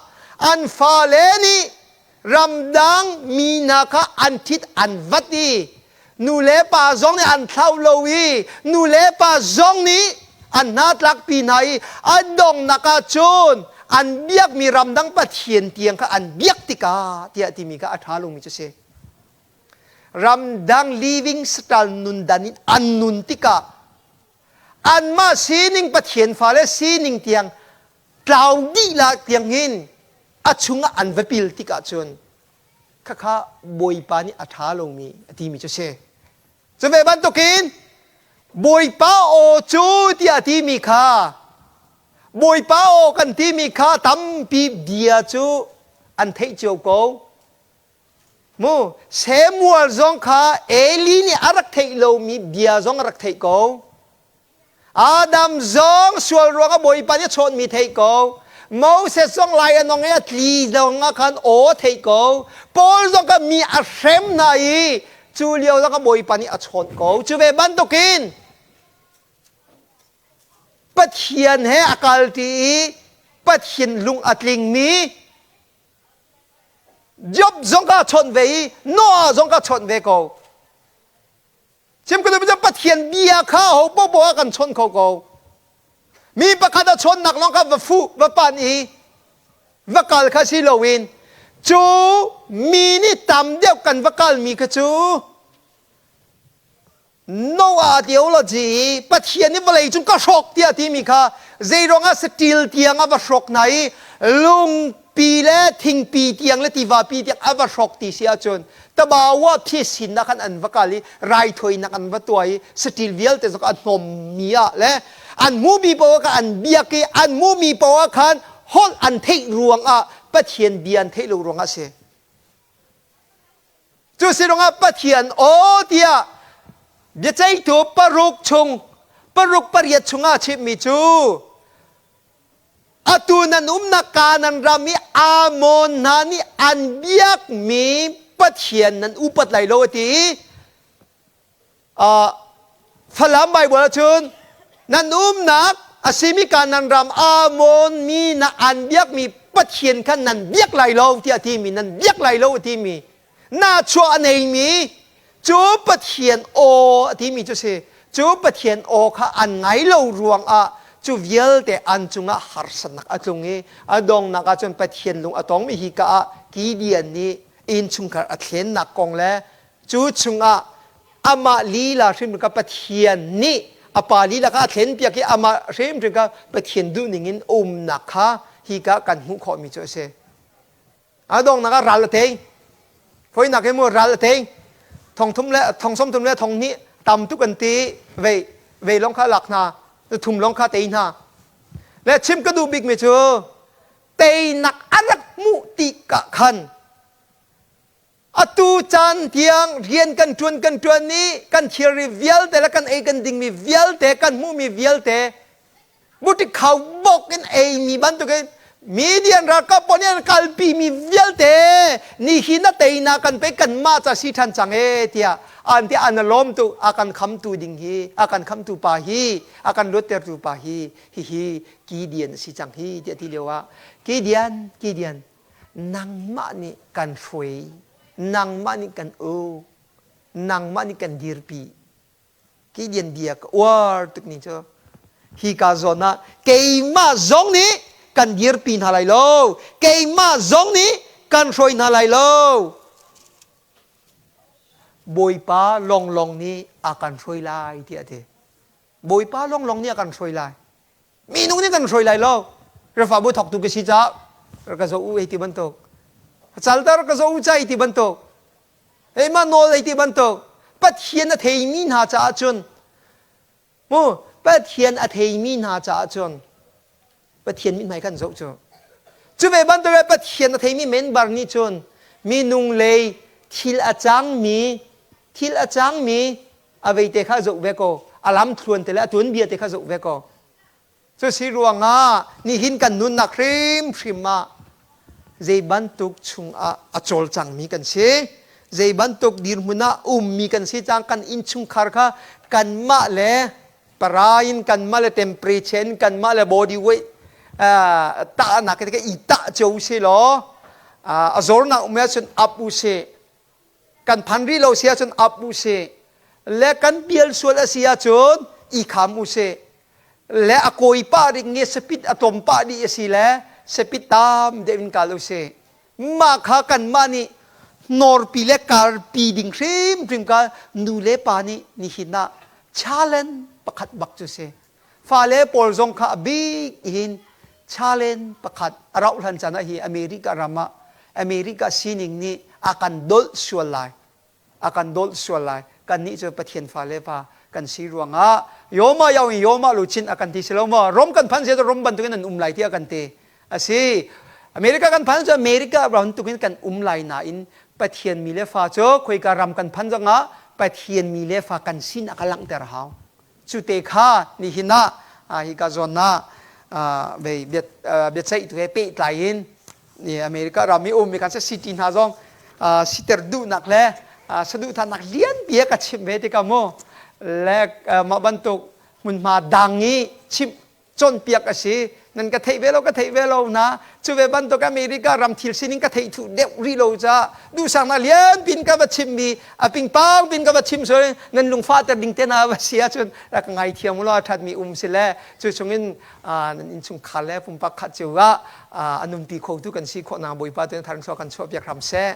an fale nih ramdang mi hna kha an ṭhit an vat i nu le pa zong nih an thlauh lo i nu le pa zong nih an hna tlakpi hna i a donghnak ah cun an biakmi ramdang pathian tiang kha an biak tikah tiah timi kha a ṭha lomi cu si. Ramdang living style nundan in an nun tikah anmah sining Pathian fale sining tiang tlau dih la tiang hin a chungah an va pil tikah cun khakha Bawipa nih a ṭha lomi a timi cu si. Cu ve bantukin Bawipa aw cu tiah a timi kha Bawipa aw kan timi kha tampi bia cu an theih cio ko. Mu Samuel zong kha Eli nih a rak theih lomi bia zong a rak theih ko. Adam zong sual ruangah Bawipa nih a chawnhmi theih ko. Moses zong lai a nong i a tli zong ah khan aw theih ko. Paul zong kha mi a hrem hna i cu lio zong ah Bawipa nih a chawnh ko. Cu ve bantukin Pathian he a kalṭi i Pathian lung a tlingmi Job zong kha a chawnh ve i Noah zong kha a chawnh ve ko. Chim ka duhmi cu Pathian bia kha ho popo ah kan chawnh kho ko. Mi pakhat a chawnnak lawng kha va fuh, va pan i va kal kha si loin cu mi nih tam deuh kan va kalmi kha cu Noah theology i Pathian nih vawlei cung ka hrawk tiah timi kha zeiruangah saṭil tiang a va hrawk hna i lungpi le thingpi tiang le tivapi tiang a va hrawk ti si ahcun tabawa phisin ah khan an va kal i raithawinak an va tuah i saṭil vialte zong a hnawmmi ah le an hmuhmi paoh kha an biak i an hmuhmi paoh ah khan holh an theih ruangah Pathian bia an theih lo ruangah a si. Cu si ruangah Pathian aw tiah biaceihtu paruk chung paruk pariat chungah a chimmi cu atu nan umnak Kanaan ram i Ammon hna nih an biakmi Pathian nan upat lai lo a ti i Falam Baibal ahcun nan umnak a simi Kanaan ram Ammon mi na an biakmi Pathian kha nan biak lai lo tiah a timi nan biak lai lo a timi nahchuah a neimi cu Pathian aw a timi cu si cu Pathian aw kha an ngai lo ruangah cu vialte an cungah harsatnak a tlung i a donghnak ahcun Pathian lung a tongmi hi ka ah Gideon nih innchungkhar a thlennak kong le cu chungah amah lila hrim ka Pathian nih A pa lila kha a thlen piak i amah hrimhrim kha Pathian duhning in umnak kha hi ka kan hmuh khawhmi cu a si. A donghnak ah ral a tei. Foinak hi mu ral a tei. Thong thum le thong som thum le thong hnih tam tuk an ti vei vei lawng kha lak hna thum lawng kha tei hna. Le chim ka duh bikmi cu teinak a rak hmuh ti ka khan atu caan tiang rian kan ṭuan kan ṭuan i kan thilri vialte le kan ei kan dingmi vialte kan hmuhmi vialte butik khau bok in eimi bantukin Midian ralkap pawl nih an kalpimi vialte nihin na teinak kan pek kanmah ca si ṭhan cang e tiah an ti an lawm tu a kan khamtu ding hi a kan khamtu pa hi a kan luattertu pa hi hihi Gideon a si cang hi tiah ti lio ah Gideon Gideon nangmah nih kan hruai nangmah nih kan uk nangmah nih kan dirpi Gideon bia ka uar tuk ni cu hi ka zawn ah keimah zong nih kan dirpi hna lai lo keimah zong nih kan hruai hna lai lo Bawipa longlong nih a kan hruai lai tiah a ti Bawipa longlong nih a kan hruai lai minung nih kan hruai lai lo Rafabu thawktu ka si caah ka zo u ei ti bantuk calter ka zo u ca ti bantuk eima nawl ei ti bantuk Pathian a theimi hna caah cun mu Pathian a theimi hna caah cun Pathian mithmai kan zoh cu cu ve bantuk Pathian a theimi member nih cun minung lei thil a cangmi thil a cangmi a vei te kha zoh ve ko a lam thluan te le a tuanbia te kha zoh ve ko cu si ruangah nihin kan nunnak hrimhrim ah zei bantuk chungah a cawlcangmi kan si zei bantuk dirhmun ah ummi kan si cang kan innchungkhar kha kanmah le parain kanmah le temperature in kanmah le body weight tahnak ke i tah cio si law a zornak um ahcun up u si kan phan rih lo si ahcun up u si le kan pial sual a si ahcun i kham u si le a kawi pah rik nge sapit a tom pah dih a si le sapit tam deuh in kal u si mah kha kanmah nih norpi le karpi ding hrimhrim ka nu le pa nih nihin ah challenge pakhat bak cu si fale pawl zong kha a bik in challenge pakhat a rauh hlan caan ah hi America ram ah America sining nih a kan dolh sual lai a kan dolh sual lai kannih cu Pathian fale pa kan si ruangah yoma yau in yoma lu chin a kan ti si lo maw Rom kan phan sia Rom bantukin an um lai ti a kan ti a si America kan phan cu America bantukin kan um lai nain Pathian mi le fa cu khoika ram kan phan zongah Pathian mi le fa kan sin a ka langhter hau cu te kha nihin ah hika zawn ah vei biaceihtu he pehtlai in America ram i um mi kan city hna zong siter duhnak le saduhthahnak lianpi he ka chimh ve tikah mu le mah bantuk hmunhma dang i chimh cawnpiak a si nan ka theih ve lo ka theih ve lo na cu ve bantuk America ram thil sining ka theih thu deuh rih lo ca duhsaknak lian pin ka va chim mi a pingpang pin ka va chim so nan lungfah ter ding te na va si ahcun rak ngai thiam lo a that mi um si le cu chungin nan innchungkhar le pumpak khat cio ah a nunpi kho tu kan si khawh na Bawipa tu tharing kan chuah piak hram seh.